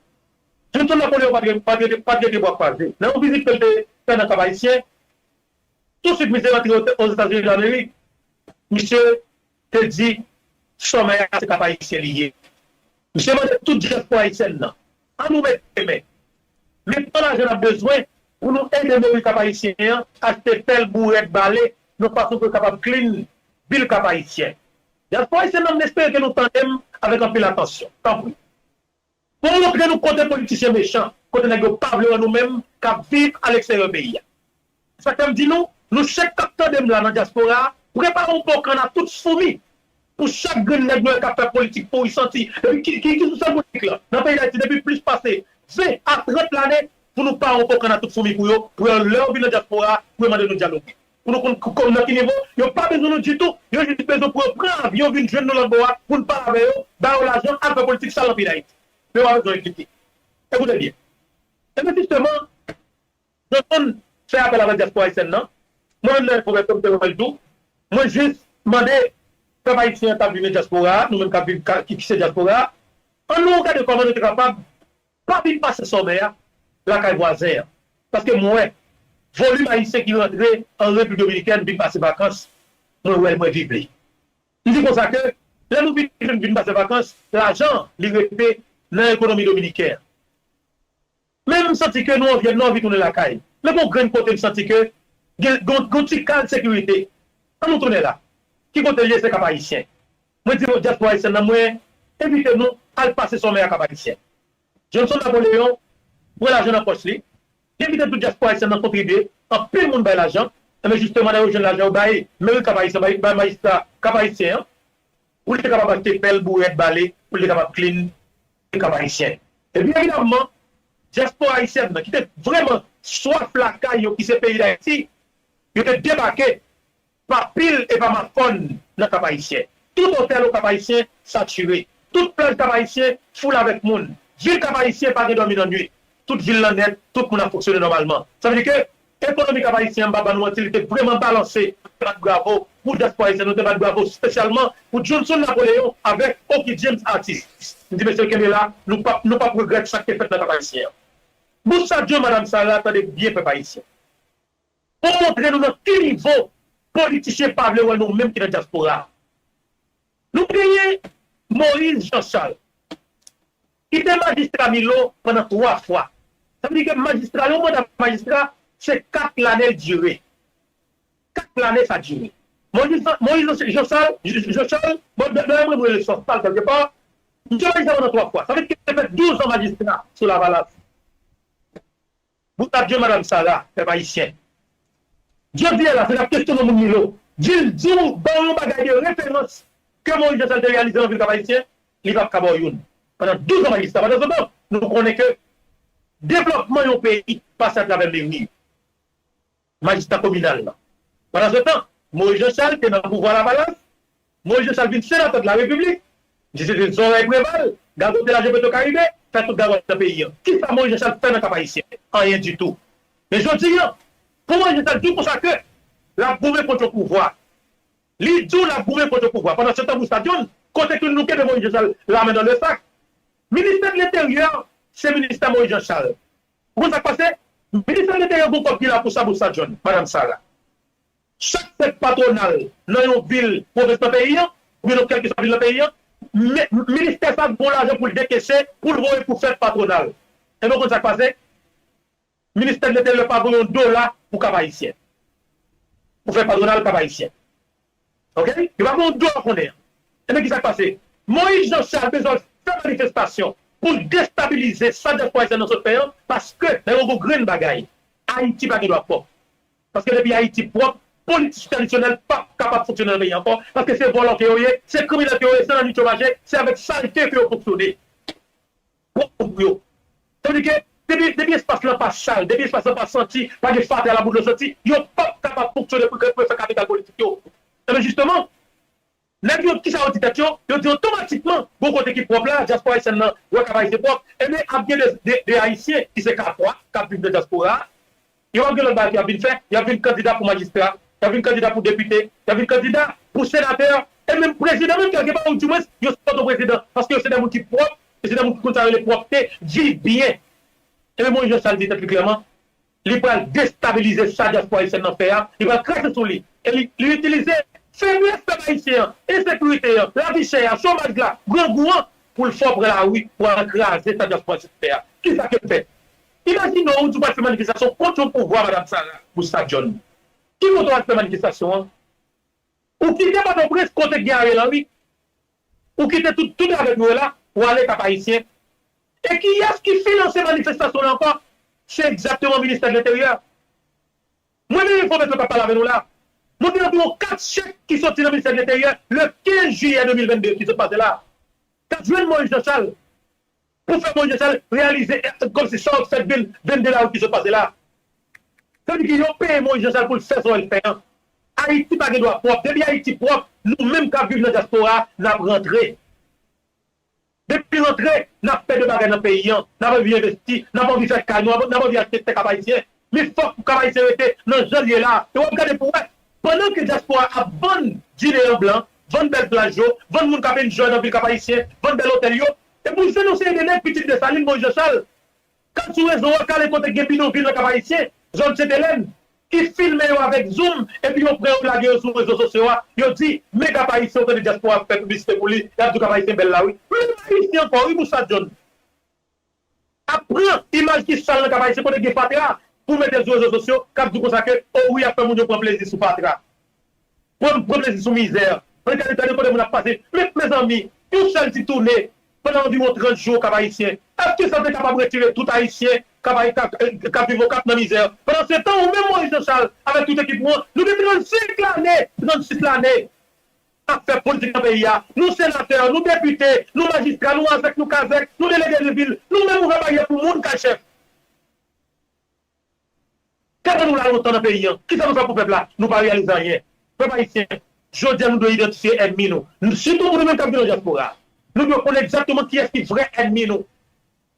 Johnson Napoléon pa t rete bwa kwaze. Nan yon vizit ke l te fè nan Kap Ayisyen, touswit misye rantre Ozetazini Damerik, misye te di sòmè a se Kap Ayisyen li ye. Misye mande tout dyaspora ayisyèn nan, ann nou mete men. Men pran lajan n ap bezwen pou nou ede meri Kap Ayisyen an achte pèl, bourèt, bale, yon fason pou yo kapab clean vil Kap Ayisyen. Dyaspora ayisyèn nan, m espere ke nou tande m avèk anpil atansyon. Tanpri. Pou montre nou kote politisyen mechan, kote nèg yo pa vle wè nou menm k ap viv aleksteryè peyi a. Sa k fè m di nou, nou chak k ap tande m la nan dyaspora a, prepare yon bon kann a tout foumi pou chak grenn nèg nou wè k ap fè politik pouri santi. Depi ki, ki, ki sou sèl politik la? Nan peyi Dayiti, depi plis pase ven a trant lane, pou nou pare yon bon kann a tout foumi pou yo, pou yo, lè yo vin nan dyaspora a, pou yo mande nou dyaloge. Pou nou konn k-, konn nan ki nivo, yo pa bezwen nou ditou, yo jis bezwen pou yo pran avyon vin jwenn nou lòt bò a, pou n pale avè yo, ba yo lajan, al fè politik sal nan peyi Dayiti. Men yo pa bezwen enkyete. Ekoute byen. Ebyen, jisteman, Johnson fè apèl avèk dyaspora ayisyèn nan. Mwen menm nan enfo m te wè l tou. Mwen jis mande pèp ayisyen an k ap viv nan dyaspora a, nou menm k ap viv, ka-, ki, ki se dyaspora a, ann nou gade kòman nou te kapab pa vin pase sòmè a lakay vwazen an. Paske mwen wè volim ayisyen ki rantre an Repiblik Dominikèn vin pase vakans, mwen wè l, mwen viv li. M di konsa ke lè nou vin, vin, vin pase vakans, lajan li rete nan ekonomi dominiken an. Men m santi ke nou anvi, nou anvi tounen lakay. Men gon grenn kote m santi ke gen, gon, gon ti kal sekirite. Ann nou tounen la. Ki kote l ye? Se Kap Ayisyen. Mwen di dyaspora ayisyèn nan, mwen envite nou al pase sòmè a Kap Ayisyen. Johnson Napoléon pran lajan nan pòch li. Li envite tout dyaspora ayisyèn nan kontribye. Anpil moun bay lajan. Enben, jisteman, lè yo jwenn lajan, yo bay meri Kap Ayisyen, bay, bay majistra Kap Ayisyen an, pou li te kapab achte pèl, bourèt, bale, pou li te kapab clean Kap Ayisyen. Epi, evidaman, dyaspora ayisyèn nan, ki te vrèman swaf lakay yo, ki se peyi Dayiti, yo te debake pa pil e pa mafòn nan Kap Ayisyen. Tout otèl Kap Ayisyen satire. Tout plaj Kap Ayisyen foul avèk moun. Vil Kap Ayisyen pa gen dòmi nan nwit. Tout vil lan nèt, tout moun ap fonksyone nòmalman. Sa vle di ke ekonomi Kap Ayisyen an, m pa ba nou manti, li te vrèman balanse. Te bat bravo pou dyaspora ayisyèn, nou te bat bravo espesyalman pou Johnson Napoléon avèk Oky James Artis. M di, mesye, kenbe la, nou p ap, nou p ap regrèt sa k te fèt nan Kap Ayisyen an. Boussa John, Madam Sarah, tande byen, pèp ayisyen. Pou montre nou nan ki nivo politisyen pa vle wè nou menm ki nan dyaspora a. Nou genyen Moïse Jean Charles, ki te majistra Milo pandan twa fwa. Sa vle di ke majistra, yon manda majistra, se kat lane l dire. Kat lane sa dire. Moïse, Moïse Jean Charles, Jean Charles, bon, dayè mwen, mwen rele Jean Charles kèlkepa, misye majistra pandan twa fwa. Sa vle di ke l te fè douz an majistra sou Lavalas. Bouch a Dye, Madam Sarah, pèp ayisyen. Jodi a la, si n ap kesyone yon moun Milo, di l, di w, ba w yon bagay de referans ke Moïse Jean Charles te reyalize nan vil Kap Ayisyen, li p ap ka ba w youn. Pandan douz an majistra, pandan se tan, nou konnen ke devlòpman yon peyi pase atravè meri, majistra kominal lan. Pandan se tan, Moïse Jean Charles te nan pouvwa Lavalas, Moïse Jean Charles vin senatè de la Repiblik, misye se te zòrèy Preval, gagote lajan Petwokaribe, fè tout gagòt nan peyi an. Kisa Moïse Jean Charles fè nan Kap Ayisyen? Anyen ditou. Men jodi a, pou Moïse Jean Charles di w konsa ke l ap goumen kont yon pouvwa, li di w l ap goumen kont yon pouvwa. Pandan se tan, Boussa John, kote ke nou kenbe Moïse Jean Charles, la men nan le sak? Ministè de Lenteryè, se ministè Moïse Jean Charles. Ou konn sa k pase? Ministè de Lenteryè gon kòb ki la pou sa, Boussa John, Madam Sarah. Chak fèt patwonal nan yon vil, pwovens nan peyi an, oubyen nan kèlkeswa vil nan peyi an, mi-, ministè sa gon lajan pou l dekese, pou l voye pou fèt patwonal. Ebyen, ou konn sa k pase? Ministè de Lenteryè pa voye yon dola pou Kap Ayisyen. Pou fèt patwonal Kap Ayisyen. Oke? Yo pa voye yon dola konnen an. Ebyen, kisa k pase? Moïse Jean Charles bezwen fè manifestasyon pou l destabilize sa dyaspora ayisyen nan sot fè an, paske nan yon gwo grenn bagay, Ayiti pa gen dwa pwòp. Paske depi Ayiti pwòp, politisyen tradisyonèl p ap kapab fonksyone nan peyi ankò, paske se vòlò ke yo ye, se kriminèl ke yo ye, se nan nwit yo mache, se avèk salte ke yo fonksyone. Pwòp pou yo. Sa vle di ke depi, depi espas lan pa sal, depi espas lan pa santi, pa gen fatra, labou, dlo santi, yo p ap kapab fonksyone pou, pou yo fè kapital politik yo. Ebyen, jisteman, nèg yo, kisa yo di tèt yo? Yo di otomatikman, gon kote ki pwòp la, dyaspora ayisyèn nan wè Kap Ayisyen pwòp, ebyen, ap gen de, de, de Ayisyen ki se Kapwa, k ap viv nan dyaspora a, yo ap gen lòt bagay ke y ap vin fè, y ap vin kandida pou majistra, y ap vin kandida pou depite, y ap vin kandida pou senatè, e menm prezidan, menm kèlkepa, ou di mwens, yo sot yon prezidan, paske yo se de moun ki pwòp, yo se de moun ki konn sa yo rele pwòpte, viv byen. Ebyen, Moïse Jean Charles di tèt li klèman, li pral destabilize sa dyaspora ayisyèn nan fè a, li pral krache sou li. E li, li itilize feblès pèp ayisyen an, ensekirite an, lavi chè a, chomaj la, grangou an, pou l fè w pran lari, pou al kraze sa dyaspora ayisyèn fè a. Kisa ke l fè? Imajine w, ou di w pral fè manifestasyon kont yon pouvwa, Madam Sarah Bouchard John. Ki kote w al fè manifestasyon an? Ou kite Pòtoprens kote k gen Ariel Henry. Ou kite tout, tout avèk nou la, ou ale Kap Ayisyen. E kiyès ki finanse manifestasyon la ankò? Se egzakteman Ministè de Lenteryè. Mwen menm, enfòmasyon k ap pale avè nou la. Mwen gen anviwon kat chèk ki soti nan Ministè de Lenteryè le kenz jiyè de mil vennde ki sot pase la. K ap jwenn Moïse Jean Charles. Pou fè Moïse Jean Charles reyalize, eh, kòmsi sa w fè vennde lari ki sot pase la. Sa vle di ke yo peye Moïse Jean Charles pou l fè sa w fè an. Ayiti pa gen dwa pwòp. Depi Ayiti pwòp, nou menm k ap viv nan dyaspora, n ap rantre. Depi rantre, n ap pèdi bagay nan peyi an. N ap anvi envesti, n ap anvi fè kay nou, n ap anvi achte tè Kap Ayisyen. Men fòk Kap Ayisyen rete nan jan l ye la. E w ap gade pou w wè, pandan ke dyaspora ap vann dine an blan, vann bèl plaj yo, vann moun k ap enjoy nan vil Kap Ayisyen, vann bèl otèl yo, e pou jwenn yon seri de nèg pitit Desalin, Moïse Jean Charles, k al sou rezo a, k ale kote k gen bidonvil nan Kap Ayisyen, zòn Sentelèn, ki filme yo avèk zoom, epi yo pran yo lage yo sou rezo sosyo a, yo di, men Kap Ayisyen, ou tande dyaspora ap fè piblisite pou li, y ap di Kap Ayisyen bèl la wi. Menm Ayisyen ankò wi, Bouchard John ap pran imaj ki sal nan Kap Ayisyen kote gen fatra pou mete sou rezo sosyo, k ap di konsa ke, o wi, y ap fè moun yo pran plezi sou fatra. Pran, pran plezi sou mizè. Ann gade, gade kote moun ap pase. Men, mezanmi, yon sèl ti toune pandan anviwon trant jou Kap Ayisyen. Èske sa te kapab retire tout Ayisyen k ap, k ap, k ap viv Okap nan mizè? Pandansetan, ou menm Moïse Jean Charles, avèk tout ekip ou an, nou gen trannsenk lane, trannsis lane ap fè politik nan peyi a. Nou senatè, nou depite, nou majistra, nou azèk, nou kazèk, nou delege de vil, nou menm ouvè baryè pou moun k al chèf. Tèlman nou la lontan nan peyi an, kisa nou fè pou pèp la? Nou pa reyalize anyen. Pèp ayisyen, jodi a nou dwe idantifye ènmi nou. Nou, sitou pou nou menm k ap viv nan dyaspora. Nou dwe konnen egzakteman kiyès ki vrè ènmi nou.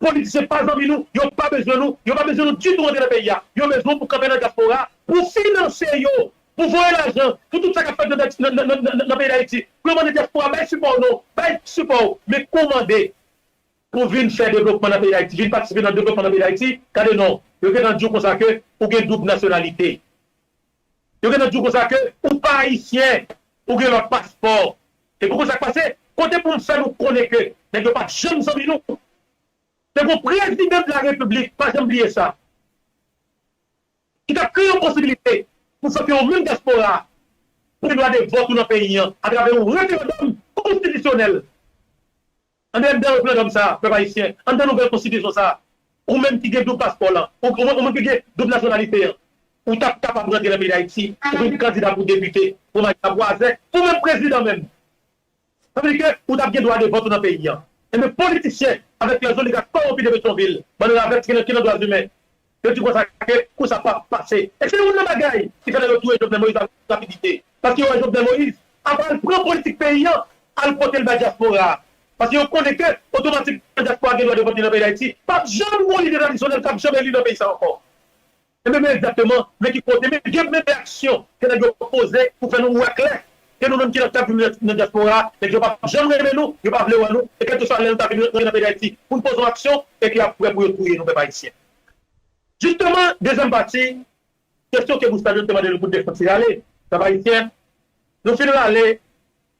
Politisyen pa zanmi nou, yo pa bezwen nou, yo pa bezwen nou ditou antre nan peyi a. Yo bezwen w pou kanpe nan dyaspora, pou finanse yo, pou voye lajan, pou tout sa k ap fèt nan, nan, nan, nan, nan, nan peyi Dayiti. Pou yo mande dyaspora, bay sipò w non, bay sipò w. Men kou mande pou vin fè devlopman nan peyi Dayiti, vin patisipe nan devlopman nan peyi Dayiti, gade non, yo gentan di w konsa ke ou gen doub nasyonalite. Yo gentan di w konsa ke ou pa ayisyen, ou gen lòt paspò. E pou konsa k pase, kote pou m fè nou konnen ke nèg yo pa t janm zanmi nou? Te gen prezidan de la repiblik, pa janm bliye sa, ki t ap kreye yon posibilite pou fè ke ou menm dyaspora, pou gen dwa de vòt ou nan peyi an, atravè yon referandòm konstitisyonèl. Anndan, anndan referandòm sa a, pèp ayisyen, anndan nouvèl konstitisyon sa a, ou menm ki gen doub paspò lan, ou, ou, ou menm ki gen doub nasyonalite an, ou t ap kapab rantre nan peyi Dayiti, ou vin kandida pou depite, pou majistra, pou azèk, pou menm prezidan menm. Sa vle di ke ou t ap gen dwa de vòt ou nan peyi an. Enben, politisyen avèk lèzoligak kòwonpi de Petyonvil, bann ravèt ki nan, ki nan dwa imen, yo di konsa ke kou sa p ap pase. E se youn nan bagay ki fè nèg yo touye Jovenel Moïse avèk rapidite. Paske yo wè Jovenel Moïse ap al pran politik peyi an, al pote l bay dyaspora a. Paske yo konnen ke otomatikman dyaspora gen dwa de vòt li nan peyi Dayiti. P ap janm gen yon lidè tradisyonèl k ap janm eli nan peyi sa ankò. E men, men egzakteman, men ki kote, men gen, men men aksyon ke nèg yo poze pou fè nou wè klè ke nou menm ki nan, k ap viv nan, nan dyaspora, nèg yo p ap janm renmen nou, yo pa vle wè nou, e kèlkeswa lè nou ta vin rantre nan peyi Dayiti, pou n poze yon aksyon, e ke y ap prè pou yo touye nou, pèp ayisyen. Jisteman, dezyèm pati, kesyon ke Bouchard John te mande nou pou n desanti rale, pèp ayisyen, nou fin rale,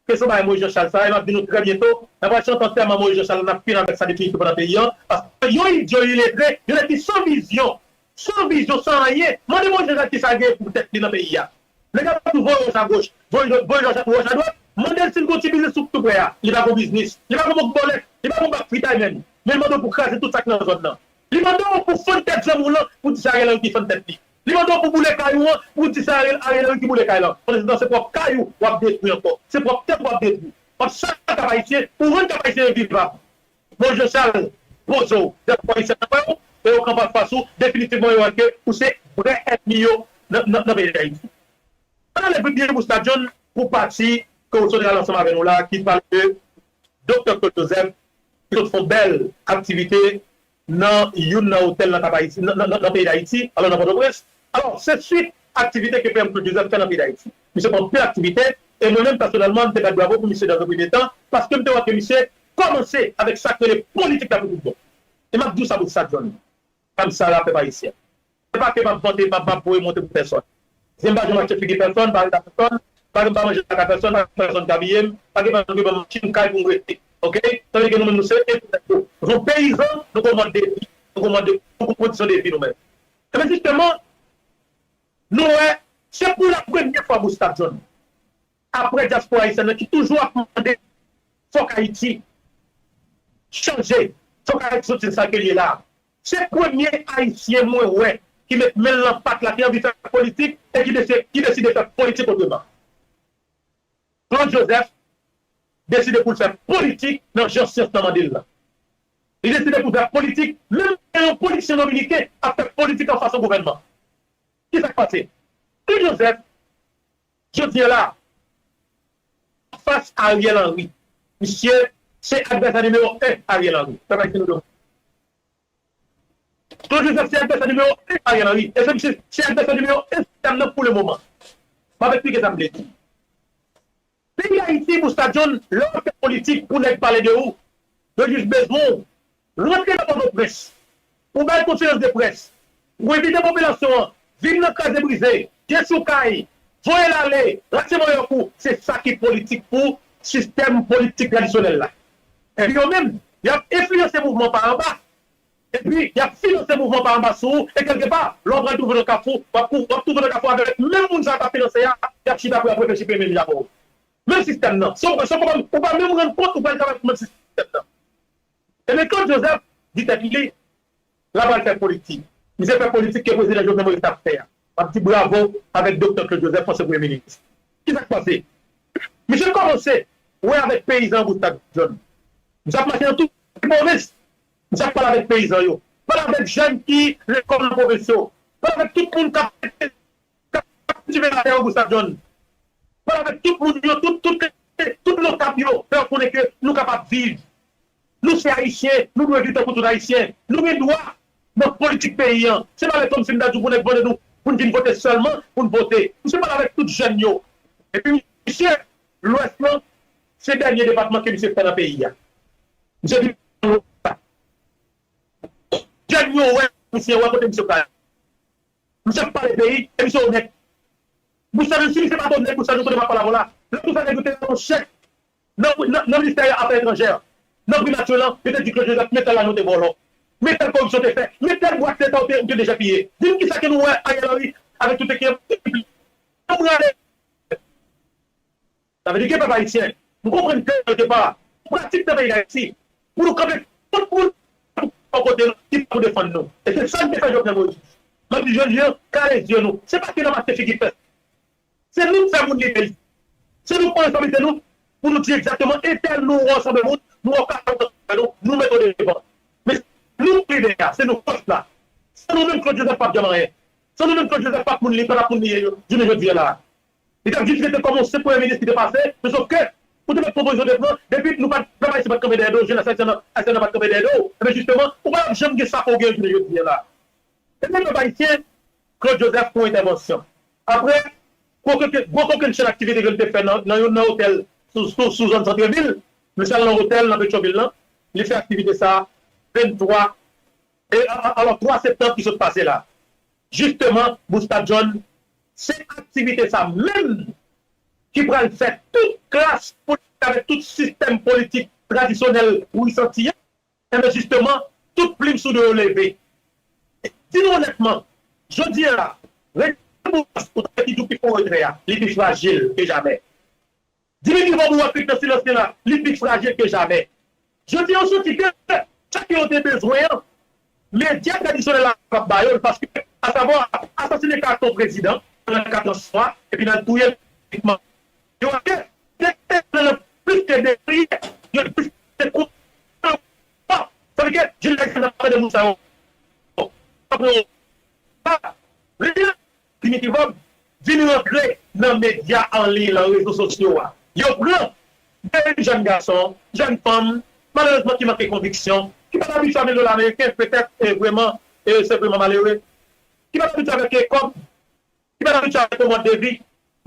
kesyon bagay Moïse Jean Charles sa, e m ap di nou trè byento, n ap pral chante antèman Moïse Jean Charles, n ap fin avèk sa definitivman nan peyi an, paske yon idyo iletre, yon nèg ki san vizyon, san vizyon, san anyen, mande Moïse Jean Charles kisa l gen pou tèt li nan peyi a. Nèg ap tou voye wòch agoch, voye, voye wòch, wòch adwat, mande l si l gen yon ti biznis tou, tou prè a. Li pa gen yon biznis, li pa gen yon bòk bòlèt, li pa gen yon bak fritay menm. Men l mande w pou kraze tout sa k nan zòn nan. Li mande w pou fann tèt zanmi w lan, pou di se Ariel Henry ki fann tèt li. Li mande w pou boule kay ou an, pou di se Ariel, Ariel Henry ki boule kay lan. Pandan se tan, se pwòp kay ou w ap detwi ankò. Se pwòp tèt ou w ap detwi. W ap sal Kap Ayisyen, ou rann Kap Ayisyen envivab. Moïse Jean Charles, poze w, dèfwa ayisyen nan pran w, e yo kanpe anfas ou, definitivman yo wè ke ou se vrè ènmi yo nan, nan, nan peyi Dayiti. Ann ale pi byen Bouchard John pou pati ke w sot rale ansanm avè nou la, ki pale de Doktè Claude Joseph, ki sot fè yon bèl aktivite nan youn nan otèl nan Kap Ayiti, nan, nan, nan, nan peyi Dayiti, alò nan Pòtoprens. Alò, se swit aktivite ke P M Claude Joseph fè nan peyi Dayiti. Misye fè anpil aktivite, e mwen menm pèsonèlman, m te bat bravo pou misye dans un premier temps, paske m te wè ke misye kòmanse avèk sa k rele politik la pou tout bon. E m ap di w sa, Bouchard John. Sa m sa la, pèp ayisyen. Se pa ke m ap vante, m ap, m ap voye monte pou pèsòn. Se m pa janm achte figi pèsòn, m pa ret a pèsòn, pa ke m pa manje lakay pèsòn, pa ke pèsòn ka abiye m, pa ke pèsòn ki ban m machin, kay pou m rete. Oke? Sa vle di ke nou menm nou se entelektyèl. Nou se yon peyizan, nou gen yon mòd de vi, nou gen yon mòd de, nou gen yon kondisyon de vi nou menm. Ebyen, jisteman, nou wè, se pou la premyè fwa Busta John, apre dyaspora ayisyèn nan ki toujou ap mande fòk Ayiti chanje, fòk Ayiti soti nan sa ke l ye la. Se premye Ayisyen mwen wè ki met men l nan pat la, ki anvi fè politik e ki desi-, ki deside fè politik otreman. Claude Joseph deside pou l fè politik nan jan syans nan mande l lan. Li deside pou l fè politik, menm jan yon politisyen dominiken ap fè politik anfas yon gouvènman. Ki sa k pase? Claude Joseph, jodi a la, fas a Ariel Henry. Misye se advèsè nimewo en Ariel Henry. Pèp ayisyen nou dwe. Claude Joseph se advèsè nimewo en Ariel Henry. E se misye se advèsè nimewo en sistèm nan pou le moman. M ap eksplike sa m vle di. Peyi Dayiti, Busta John, lè w ap fè politik pou nèg pale de ou, yo jis bezwen w rantre nan Pòtoprens, ou bay konferans de près, ou envite popilasyon an vin nan kraze brize, dechoukay, voye l ale, rache manyòk ou, se sa ki politik pou sistèm politik tradisyonèl la. Epi yo menm, y ap enfliyanse mouvman pa anba. Epi, y ap finanse mouvman pa anba sou ou, e kèlkepa, lè w pral twouve w nan kafou, w ap, w ap twouve w nan kafou avèk menm moun sa yo k ap finanse a, y ap chita pou y ap reflechi premye li avè w. Menm sistèm nan. Se w, se w pa, ou pa menm rann kont ou pral travay pou menm sistèm nan. Ebyen, Claude Joseph di tèt li, l ap al fè politik. Misye fè politik ke prezidan Jovenel Moïse t ap fè a. M ap di bravo avèk Doktè Claude Joseph, ansyen premye minis. Ki sa k pase? Misye kòmanse wè avèk peyizan Busta John. Misye ap mache nan tout pwovens. Misye ap pale avèk peyizan yo. Pale avèk jèn ki lekòl nan pwovens yo. Pale avèk tout moun k ap, k ap kiltive latè yo, Busta John. Pale avèk tout moun yo, tout, tout, tout notab yo, fè yo konnen ke nou kapab viv. Nou se Ayisyen, nou dwe viv tankou tout Ayisyen. Nou gen dwa nan politik peyi an. Se pa lè kòmsi m ta di w pou nèg vòlè nou, pou n vin vote sèlman, pou n vote. Misye pale avèk tout jèn yo. Epi misye, Lwès lan, se dènye depatman ke misye fè nan peyi a. Misye vin nan Lwès la. Jèn yo wè, misye wè kote misye pral. Misye ap pale peyi, e misye onèt. Busta John, si misye pa t onèt, Busta John, kote m ap pale avè w la, lè Busta John te yon chèf nan, nan, nan ministè afè etranjè, nan primati lan, yo te di Claude Joseph, men tèl lajan w te vòlò, men tèl koripsyon w te fè, men tèl bwat leta w te, ou te deja piye. Di m kisa ke nou wè Ariel Henry avèk tout ekip an prale. Sa vle di ke pèp ayisyen, nou konprann klè ke pa pratik nan peyi Dayiti pou nou kanpe kont moun bò kote nou ki pa pou defann nou. E se sa n te fè Jovenel Moïse. M ap di jodi a, kale zye nou. Se pa ke n ap achte figi pèp. Se nou k fè moun li peyi. Se nou k pran responsablite nou pou nou di egzakteman entèl nou wè w sanble moun, nou wè w ka fè nou, nou mete w devan. Men se nou k lidè a, se nou fòs la. San nou menm Claude Joseph p ap janm anyen. San nou menm Claude Joseph p ap moun li, pa t ap moun li ye jounen jodi a la. Li t ap jis rete kòm yon senp premye minis ki te pase, men sof ke, ou te mèt pran pozisyon w te pran, depi nou pa t, pèp ayisyen pa t kanpe dèyè do w, jenès ayisyen nan, ayisyen nan pa t kanpe dèyè do w, ebyen jisteman, ou pa t ap janm gen sa ke w gen jounen jodi a la. Ebyen pèp ayisyen, Claude Joseph fè yon entèvansyon. Apre, gwo kokenn, gwo kokenn chenn aktivite ke l te fè nan, nan youn nan otèl sou, sou, sou zòn santrevil, misye al nan otèl nan Petyonvil lan, li fè aktivite sa a venntwa, e, a, a, alò, twa septanm ki sot pase la. Jisteman, Busta John, se aktivite sa menm ki pral fè tout klas politik avèk tout sistèm politik tradisyonèl ou resanti a, enben jisteman, tout plim sou do yo leve. Di nou onètman, jodi a, rete pou ou ta ki di w pi fon retrè a, li pi frajil ke jamè. Dimitri Vorbe ou wè k ret nan silans li la, li pi frajil ke jamè. Jodi a, yo santi ke sa ke yo te bezwen an, medya tradisyonèl la p ap ba yo l, paske, asavwa, asasinen karakta yon prezidan pandan kat an, sis mwa, epi n al touye l politikman. Yo wè ke se nan plis ke de pri, yo plis ke kou. Sa vle ke jenès la pa tande moun sa yo. Apre yo pa, Dimitri Vorbe vin rantre nan medya an liy lan, rezo sosyo a. Yo pran de jèn gason, jèn fanm, malerezman ki manke konviksyon, ki pa t abitye a mil dola ameriken, petèt, e, vrèman, e, se vrèman malere, ki pa t abitye avèk, e, kòb, ki pa t abitye avèk yon mòd de vi,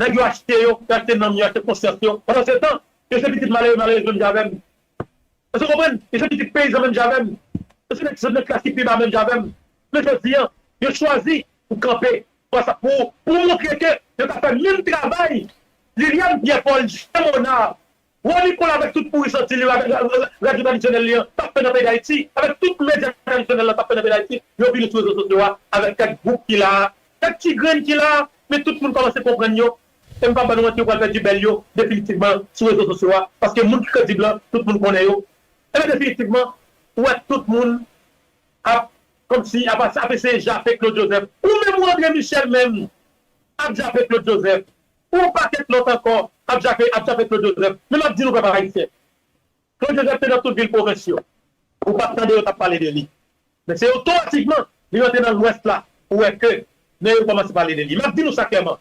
nèg yo achte yo, yo achte nanm yo, achte konsyans yo. Pandan se tan, yo se pitit malere, malerez menm jan avè m. Èske w konprann? Yo se pitit peyizan menm jan avè m. Yo se nèg ki sot nan klas ki pi ba menm jan avè m. Men jodi a, yo chwazi pou kanpe, pou, pou, pou montre ke yo ka fè menm travay Liliane Pierre Paul, Jean Monard, Rony Paul avèk tout pouri santi li, avèk radyo tradisyonèl li an, t ap fè nan peyi Dayiti, avèk tout medya tradisyonèl lan t ap fè nan peyi Dayiti, yo vini sou rezo sosyo a avèk kèk gwoup ki la a, kèk ti grenn ki la a, men tout moun kòmanse konprann yo. E m p ap ba nou manti, yo pral pèdi bèl yo definitivman sou rezo sosyo a, paske moun ki kredib lan, tout moun konnen yo. Ebyen, definitivman, ou wè tout moun ap, kòmsi, ap, ap eseye jape Claude Joseph. Ou menm, ou André Michel menm, ap jape Claude Joseph. Ou yon pakèt lòt ankò ap jape, ap jape Claude Joseph. Men m ap di nou, pèp ayisyen, Claude Joseph te nan tout vil pwovens yo. Ou p ap tande yo t ap pale de li. Men se otomatikman, li rantre nan Lwès la, ou wè ke nèg yo kòmanse pale de li. M ap di nou sa klèman.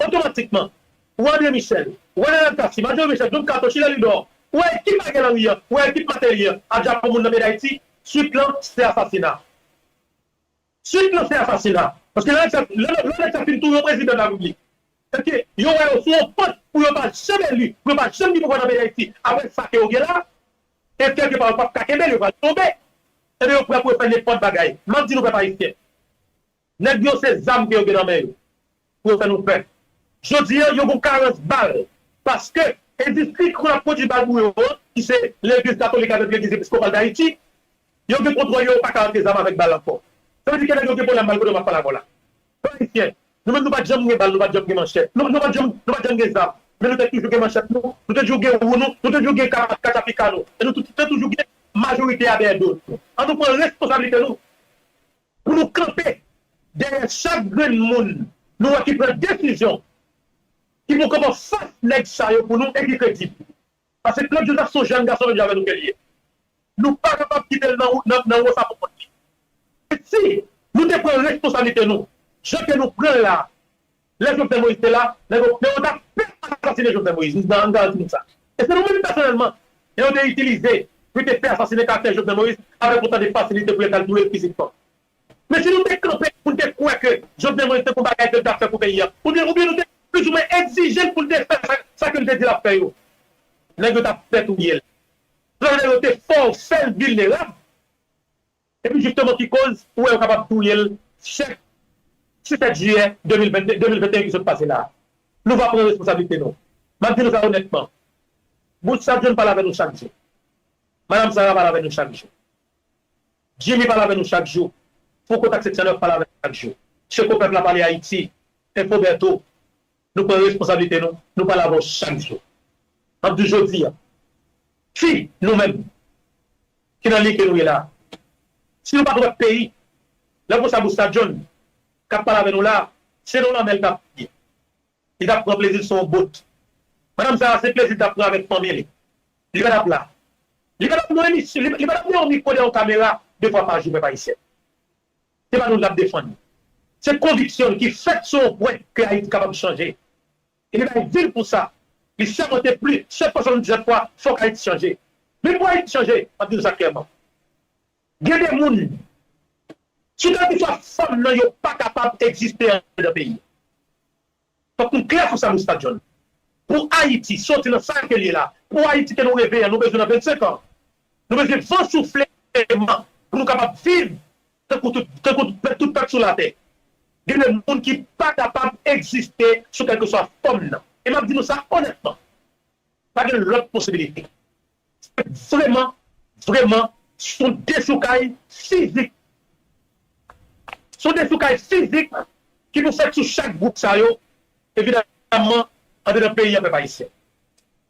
Otomatikman, ou André Michel, ou René Cassy, Marjorie Michel, John Kato, Chilè Lidor, ou ekip Ariel Henry an, ou ekip Martelly an, ap jape moun nan peyi Dayiti, swit lan, se asasina. Swit lan, se asasina. Paske lè nèg sa, lè, lè nèg sa fin touye yon prezidan de la repiblik, epi yo wè yo sou yon pant pou yo pa janm eli, pou yo pa janm gen pouvwa nan peyi Dayiti, apre sa ke yo gen la, e kèlkepa yo p ap ka kenbe l, yo pral tonbe. Ebyen, yo prè pou yo fè nenpòt bagay. M ap di nou, pèp ayisyen, nèg yo se zam ke yo gen nan men yo pou yo fè nou pè. Jodi a, yo gon karans bal, paske endistri ki konn ap pwodui bal pou yo an, ki se Legliz Katolik avèk Legliz Episkopal Dayiti, yo gen kontwòl yo, yo pa ka rantre zam avèk bal ankò. Sa vle di ke nèg yo gen pwoblèm bal kote m ap pale avè w la. Pèp ayisyen, nou menm nou pa t janm gen bal, nou pa t janm gen manchèt. Nou, nou pa t janm, nou pa t janm gen zam. Men nou te toujou gen manchèt nou, nou te toujou gen wou nou, nou te toujou gen ka-, katapika nou. E nou tou-, te toujou gen majorite a dèyè do nou. Ann nou pran responsablite nou pou nou kanpe dèyè chak grenn moun nou wè ki pran desizyon ki pou kanpe anfas nèg sa yo pou nou e ki kredib. Paske Claude Joseph se yon jèn gason menm jan avè nou ke l ye. Nou pa kapab kite l nan, nan, nan wosa pou kont li. E si nou te pran responsablite nou, jan ke nou pran l la, lè Jovenel Moïse te la, nèg yo, nèg yo t ap pè asasinen Jovenel Moïse. M, m garanti nou sa. E se nou menm pèsonèlman, nèg yo te itilize pou yo te fè asasinen karaktè Jovenel Moïse avèk otan de fasilite pou yo t al touye l fizikman. Men si nou te kanpe pou n te kwè ke Jovenel Moïse te gon bagay ke l t ap fè pou peyi a, oubyen, oubyen nou te plizoumwen egzije l pou l te fè sa, sa ke l te di l ap fè yo, nèg yo t ap fè touye l. Lè nèg yo te fè w fè l vilnerab, epi jisteman ki koz ou wè yo kapab touye l chak sis sèt jiyè de mil venn, de mil venteyen ki sot pase la a. Nou va pran responsablite nou. M ap di nou sa onètman. Busta John pale avè nou chak jou. Madanm Sara pale avè nou chak jou. Jimmy pale avè nou chak jou. Fouco Taxi seksyon nèf pale avè nou chak jou. Cheko Pèp la pale Ayiti. Enfo Bertho. Nou pran responsablite nou. Nou pale avè w chak jou. M ap di w jodi a, si nou menm ki nan liy ke nou ye la, si nou pa t wè peyi, lè konsa Busta John k ap pale avè nou la, se nan lanmè l t ap ye. Li t ap pran plezi l sou yon bot. Madanm Sara, se plezi l t ap pran avèk fanmi li. Li pa t ap la. Li pa t ap nan emisyon, li, li pa t ap nan yon mikwo dèyè yon kamera de fwa pa jou, pèp ayisyen. Se pa nou l t ap defann. Se konviksyon l ki fèt sou yon pwen ke Ayiti kapab chanje. E li bay vi l pou sa. Li sèmante plis, sèt fwa, swasanndisèt fwa, fòk Ayiti chanje. Men pou Ayiti chanje, m ap di nou sa klèman. Gen de moun, sou kèlkeswa fòm nan, yo pa kapab egziste anndan peyi. Fòk nou klè sou sa, Busta John. Pou Ayiti soti nan sa ke l ye la, pou Ayiti ke nou reve a, nou bezwen nan vennsenk an. Nou bezwen van soufle, pou nou kapab viv tankou tout, tankou tout pèp sou latè. Gen de moun ki pa kapab egziste sou kèlkeswa fòm nan. E m ap di nou sa onètman. Pa gen lòt posibilite. Se vrèman, vrèman, se yon dechoukay fizik. Se yon dechoukay fizik ki pou fèt sou chak gwoup sa yo, evidaman, anndan peyi a, pèp ayisyen.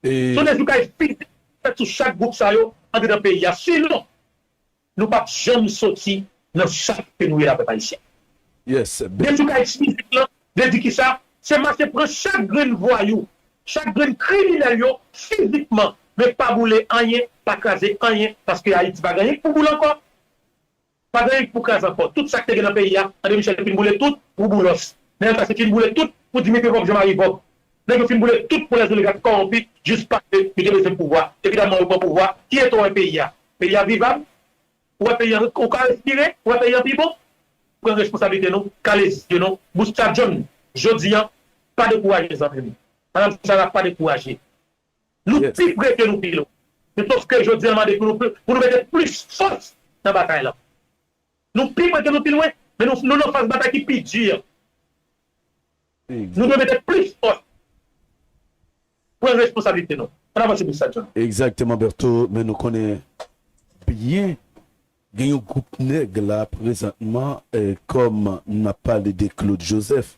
Se yon dechoukay fizik ki fèt sou chak gwoup sa yo, anndan peyi a. Sinon, nou p ap janm soti nan sa ke nou ye la, pèp ayisyen. Dechoukay fizik lan vle di kisa? Se mache pran chak grenn vwayou, chak grenn kriminèl yo fizikman, men pa boule anyen, pa kraze anyen, paske Ayiti pa gen anyen k pou boule ankò. Pa gen anyen k pou kraze ankò. Tout sa k te gen nan peyi a, André Michel fin boule tout pou Boulos. Nèg yo fin boule tout pou Dimitri Vorbe, Jean Marie Vorbe. Nèg yo fin boule tout pou lèzoligak kòwonpi, jis paske yo te bezwen pouvwa. Evidaman, yo pran pouvwa. Ki eta w wè peyi a? Peyi a vivab? Ou wè peyi an, ou ka respire, ou wè peyi an pi bon. Pran responsablite nou, kale zye nou. Busta John, jodi a, pa dekouraje, zanmi m. Madanm Sara, pa dekouraje. Nou pi pre ke nou pi lwen. Men sòf ke jodi a, n mande pou nou, pou nou mete plis fòs nan batay lan. Nou pi pre ke nou pi lwen, Men nou, nou nan faz batay ki pi di an. Nou dwe mete plis fòs, pran responsablite nou. Ann avanse pou sa, John. Egzakteman, Bertho, men nou konnen byen gen yon gwoup nèg la prezantman, eh, kòm n ap pale de Claude Joseph.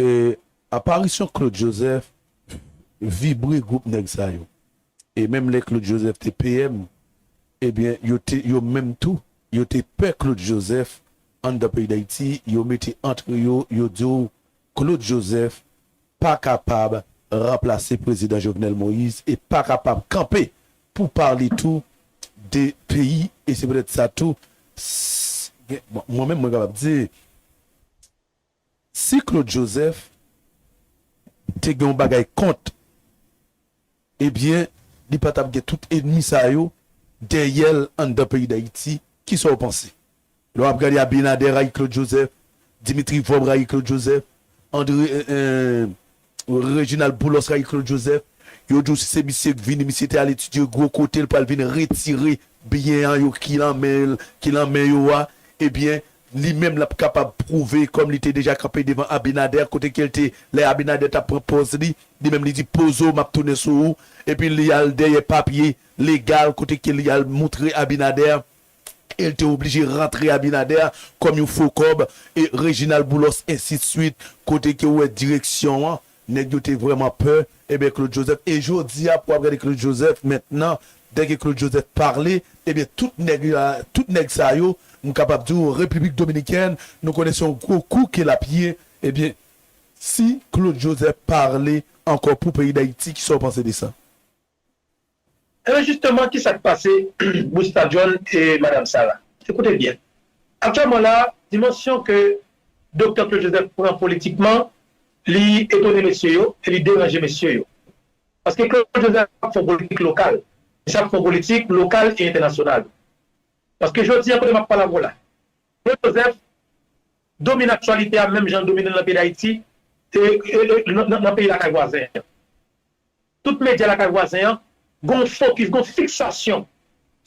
Eh, aparisyon Claude Joseph vibre gwoup nèg sa yo. E menm lè Claude Joseph te P M, ebyen, yo te, yo menm tou, yo te pè Claude Joseph anndan peyi Dayiti, yo mete antre yo, yo di w Claude Joseph pa kapab ranplase prezidan Jovenel Moïse e pa kapab kanpe pou pale tou de peyi. E se poutèt sa tou, s- gen- bon, mwen menm mwen kapab di, si Claude Joseph te gen yon bagay kont, ebyen, li pa t ap gen tout ènmi sa yo dèyè l anndan peyi Dayiti. Kisa w panse? Lè w ap gade Abinader rayi Claude Joseph, Dimitri Vorbe rayi Claude Joseph, André, eh, eh, Reginald Boulos rayi Claude Joseph, yo di w si se misye k vini, misye te al etidye gwo kote, l pral vin retire byen an yo ki nan men l, ki nan men yo a, ebyen, li menm l ap kapab pwouve kòm li te deja kanpe devan Abinader, kote ke l te, lè Abinader t ap pran pòz li, li menm li di poze w, m ap tounen sou ou, epi li al dèyè papye legal, kote ke li al moutre Abinader, e l te oblije rantre Abinader kòm yon fo kòb, e Reginald Boulos, ensidswit, kote ke w wè direksyon an, nèg yo te vrèman pè, ebyen, Claude Joseph. E jodi a, pou w ap gade Claude Joseph, mentnan, dèke Claude Joseph pale, ebyen, tout nèg la, tout nèg sa yo, m kapab di w, Repiblik Dominikèn, nou konnen se yon gwo kou ke l ap ye, ebyen, si Claude Joseph pale ankò pou peyi Dayiti, kisa w panse de sa? Ebyen, jisteman, kisa k pase, Busta John e Madam Sarah? Ekoute byen. Aktyèlman la, dimansyon ke Doktè Claude Joseph pran politikman, li etone mesye yo e li deranje mesye yo. Paske Claude Joseph ap fè yon politik lokal. Misye ap fè yon politik lokal e entènasyonal. Paske jodi a, kote m ap pale avè w la, Claude Joseph domine aktyalite a menm jan l domine l nan peyi Dayiti, e, e, e, nan, nan, nan peyi lakay vwazen an. Tout medya lakay vwazen an gon fokis, gon fiksasyon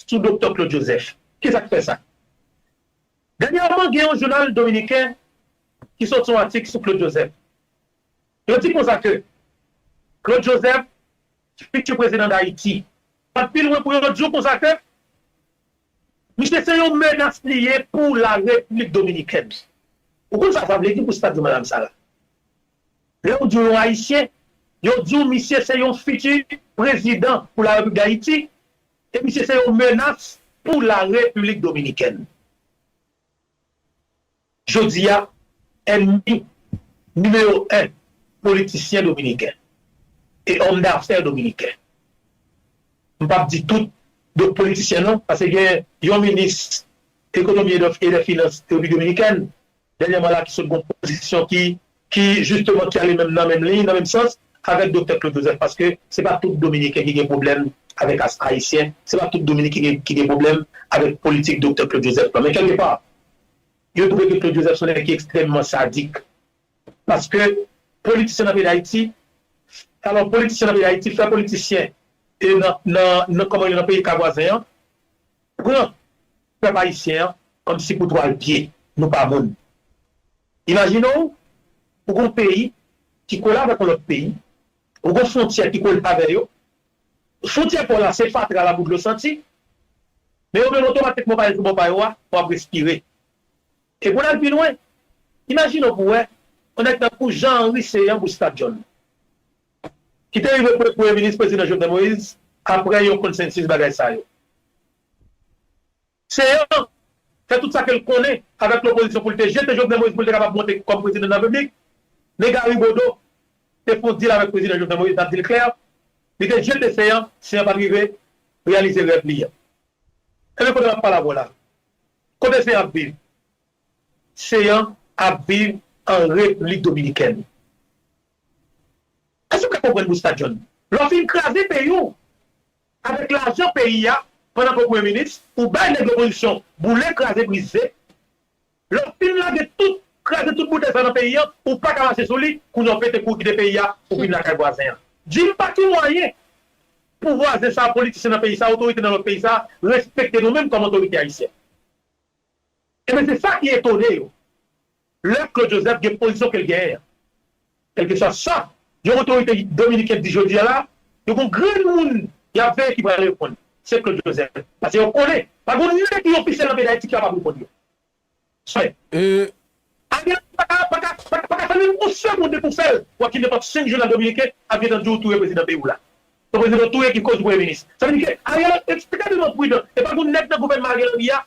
sou Doktè Claude Joseph. Kisa k fè sa? Dènyèman, gen yon jounal dominiken ki soti yon atik sou Claude Joseph. Yo di konsa ke Claude Joseph, fiti prezidan Dayiti, pa t pi lwen pou yo di w konsa ke misye se yon menas li ye pou la Repiblik Dominikèn. Ou konn sa sa vle di pou stad yo, Madam Sarah? Lè w di yon Ayisyen, yo di w misye se yon fiti prezidan pou la Repiblik Dayiti, e misye se yon menas pou la Repiblik Dominikèn. Jodi a, ènmi nimewo en politisyen dominiken e òm dafè dominiken. M p ap di tout dòt politisyen non, paske gen yon minis ekonomi e dè, e dè finans Repiblik Dominikèn, dènyèman la ki sot gon pozisyon ki, ki jisteman ki ale menm nan menm liy, nan menm sans avèk Doktè Claude Joseph, paske se pa tout Dominiken ki gen pwoblèm avèk as, Ayisyen, se pa tout Dominiken ki gen, ki gen pwoblèm avèk politik Doktè Claude Joseph lan. Men kèlkepa, yo twouve ke Claude Joseph se yon nèg ki ekstrèmman sadik. Paske politisyen nan peyi Dayiti, alò, politisyen nan peyi Dayiti, fè politisyen, e nan, nan, nan, kòman yo nan peyi ka vwazen an, pran pèp ayisyen an kòmsi pou twal pye, nou pa moun. Imajine w, ou gon peyi ki kole avèk yon lòt peyi, ou gon fwontyè ki kole avè yo, fwontyè pa w la se fatra, labou, dlo santi, men yo menm otomatikman pa yo sou bò pa yo a, w ap respire. E pou n al pi lwen, imajine w pou w wè, yon nèg tankou Jean Henry Céant Busta John, ki te rive pou premye minis prezidan Jovenel Moïse, apre yon konsansis bagay sa yo. Céant fè tout sa ke l konnen avèk lopozisyon pou l te jete Jovenel Moïse pou l te kapab monte kòm prezidan de la Repiblik, men Gary Bodeau te fè yon dil avèk prezidan Jovenel Moïse, n ap di l klè, li te jete Céant, Céant pa t rive reyalize rèv li an. Ebyen, kote m ap pale avè w la? Kote Céant ap viv? Céant ap viv an Repiblik Dominikèn. Èske w ka konprann Busta John? Lè w fin kraze peyi w avèk lajan peyi a, pandan ke w premye minis, ou bay nèg lopozisyon boule, kraze, brize, lè w fin lage tout, kraze tout boutèy sa nan peyi a, ou pa ka mache sou li, kounye a w pete kouri kite peyi a, ou vin lakay vwazen an. Di m pa ki mwayen pou vwazen sa, politisyen nan peyi sa, otorite nan lòt peyi sa, respekte nou menm kòm otorite ayisyen. Ebyen, se sa ki etone yo. lè Claude Joseph gen pozisyon ke l genyen an. Kèlkeswa sa yon otorite dominiken di jodi a la, yo gon grenn moun y ap veye ki pral reponn. Se Claude Joseph. Paske yo konnen, pa gon nèg ki ofisye nan peyi Dayiti ki kapab reponn yo. Sè. Ariel pa ka, pa ka, pa ka, pa ka fè menm yon segonn depi w fè l. W ap kite nenpòt senk jounan dominiken ap gentan di w touye prezidan peyi w la. Se prezidan w touye ki koz ou premye minis. Sa vle di ke Ariel ekstrememan pridan. E pa gon nèg nan gouvènman Ariel Henry a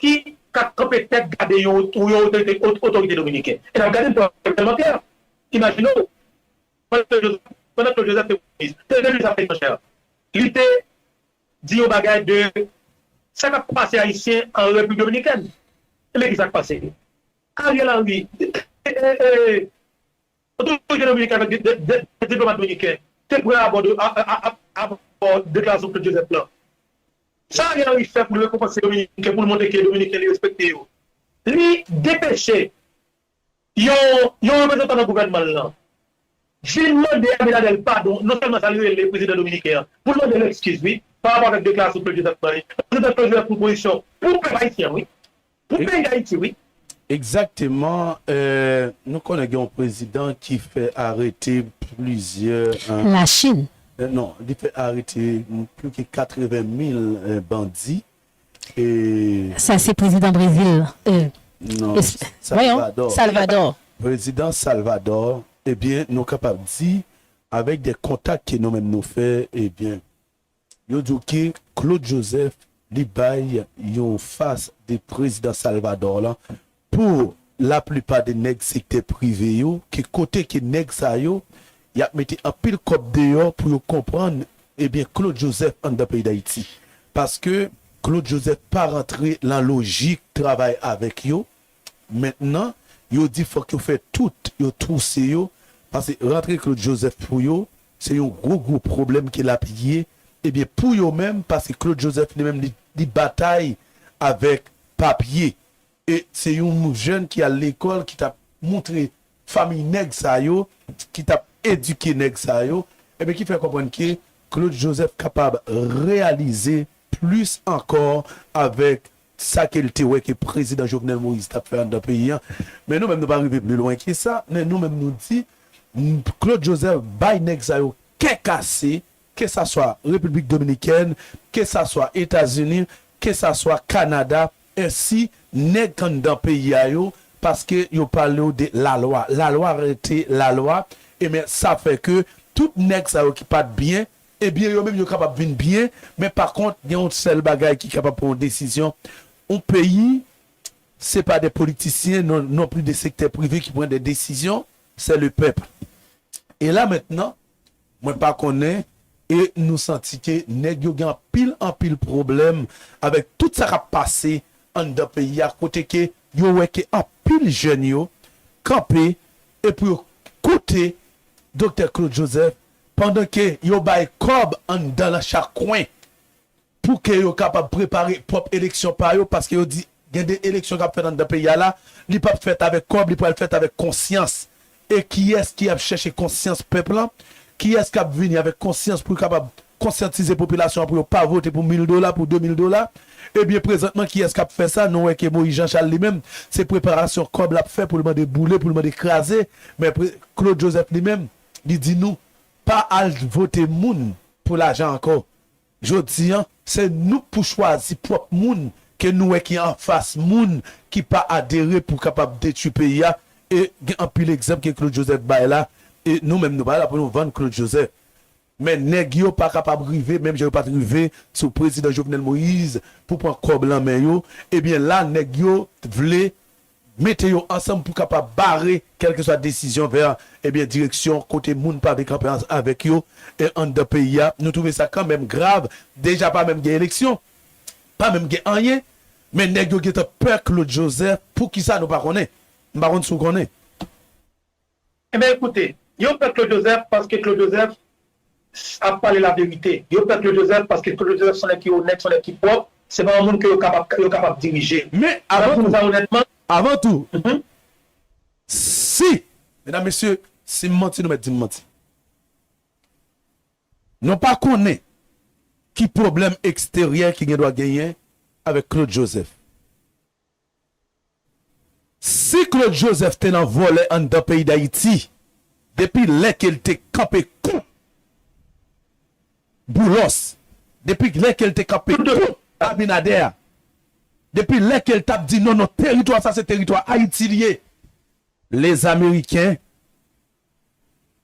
ki ka kanpe tèt gade yon, yon otorite, otorite dominiken. E n ap gade l tèlman klè. Imajine w, pandan Claude Joseph, pandan Claude Joseph te minis, te minis afè etranjè, li te di yon bagay de sa k ap pase Ayisyen an Repiblik Dominikèn. Ebyen, ki sa k pase? Ariel Henry, e, e, e, otorite dominiken avèk de, de, de, de diplomat dominiken te pran abò de, a, a, a, a, abò deklarasyon Claude Joseph lan. Sa Ariel Henry fè pou l rekonpanse Dominiken, pou l montre ke Dominiken li respekte yo? Li depeche yon, yon reprezantan nan gouvènman l lan vin mande Abinader padon, non sèlman sa, li rele prezidan dominiken an pou l mande l ekskiz, wi, pa rapò avèk deklarasyon Claude Joseph lan, wi. Prezidan Claude Joseph pran pozisyon pou pèp ayisyen, wi. Pou peyi Dayiti, wi. Egzakteman, euh, nou konnen gen yon prezidan ki fè arete plizyè, euh, Lachin. Euh, non, li fè arete plis ke katreven mil, euh, bandi. E sa se prezidan Brezil. Euh, non, Salvador. Voyons, Salvador. Prezidan Salvador, ebyen, nou kapab di, avèk de kontak ke nou menm nou fè, ebyen, yo di w ke Claude Joseph, li bay yon fas de prezidan Salvador lan pou laplipa de nèg sektè prive yo, ke kote ke nèg sa yo, y ap mete anpil kòb deyò pou yo konprann, ebyen, Claude Joseph anndan peyi Dayiti. Paske Claude Joseph pa rantre lan lojik travay avèk yo, mentnan, yo di fòk yo fè tout, yo twouse yo, paske rantre Claude Joseph pou yo, se yon gwo, gwo pwoblèm ke l ap ye, ebyen, pou yo menm, paske Claude Joseph li menm, li, li batay avèk papye. E se yon jèn ki al lekòl, ki t ap moutre fanmi nèg sa yo, ki t ap edike nèg sa yo, ebyen, ki fè konprann ke Claude Joseph kapab reyalize plis ankò avèk sa ke l te wè ke prezidan Jovenel Moïse t ap fè anndan peyi an. Men nou menm, nou pa rive pli lwen ke sa, men nou menm, nou di, m, Claude Joseph bay nèg sa yo kè kase, kesaswa Repiblik Dominikèn, kesaswa Etazini, kesaswa Kanada, ensi nèg anndan peyi a yo, paske yo pale w de lalwa. Lalwa rete lalwa, e men sa fè ke tout nèg sa yo ki pa t byen, ebyen, yo menm yo kapab vin byen, men pa kont, gen yon sèl bagay ki kapab pran yon desizyon. Yon peyi, se pa de politisyen, non, non plis de sektè prive ki pran de desizyon, se le pèp. E la mentnan, mwen pa konnen, e nou santi ke nèg yo gen anpil, anpil pwoblèm avèk tout sa k ap pase anndan peyi a, kote ke yo wè ke anpil jèn yo kanpe e pou yo koute Doktè Claude Joseph, pandan ke yo bay kòb anndan lan chak kwen pou ke yo kapab prepare pwòp eleksyon pa yo, paske yo di gen de eleksyon k ap fèt anndan peyi a la, li p ap fèt avèk kòb, li pral fèt avèk konsyans. E kiyès ki ap chèche konsyans pèp lan? Kiyès k ap vini avèk konsyans pou l kapab konsyantize popilasyon an pou yo pa vote pou mil dola, pou de mil dola? Ebyen, prezantman, kiyès k ap fè sa? Nou wè ke Moïse Jean Charles li menm, se preparasyon kòb l ap fè pou l mande boule, pou l mande kraze. Men pre-, Claude Joseph li menm, li di nou, pa al vote moun pou lajan ankò. Jodi an, se nou k pou chwazi pwòp moun ke nou wè ki anfas moun ki pa adere pou kapab detwi peyi a. E gen anpil egzanp ke Claude Joseph bay la. E nou menm, nou pa la pou nou vann Claude Joseph. Men nèg yo pa kapab rive, menm jan yo pa t rive sou prezidan Jovenel Moïse pou pran kòb lan men yo. Ebyen la, nèg yo vle mete yo ansanm pou kapab bare kèlkeswa desizyon vè, ebyen, direksyon kote moun pa vle kanpe ans-, avèk yo, e, anndan peyi a. Nou twouve sa kanmenm grav. Deja pa menm gen eleksyon, pa menm gen anyen. Men nèg yo gentan pè Claude Joseph. Poukisa nou pa konnen? M pa konn si w konnen. Ebyen, ekoute, yo pè Claude Joseph paske Claude Joseph ap pale laverite. Yo pè Claude Joseph paske Claude Joseph se yon nèg ki onèt, se yon nèg ki pwòp, se pa yon moun ke yo kapab, yo kapab dirije. Men avan tou, avan tou, si, medam, mesye, si m manti, nou mèt di m manti. Nou pa konnen ki pwoblèm eksteryè ki gen dwa genyen avèk Claude Joseph. Si Claude Joseph te nan vòlè anndan peyi Dayiti, depi lè ke l te kanpe kont Boulos, depi lè ke l te kanpe kont Abinader, depi lè ke l t ap di non, non, teritwa sa se teritwa Ayiti li ye, lèzameriken,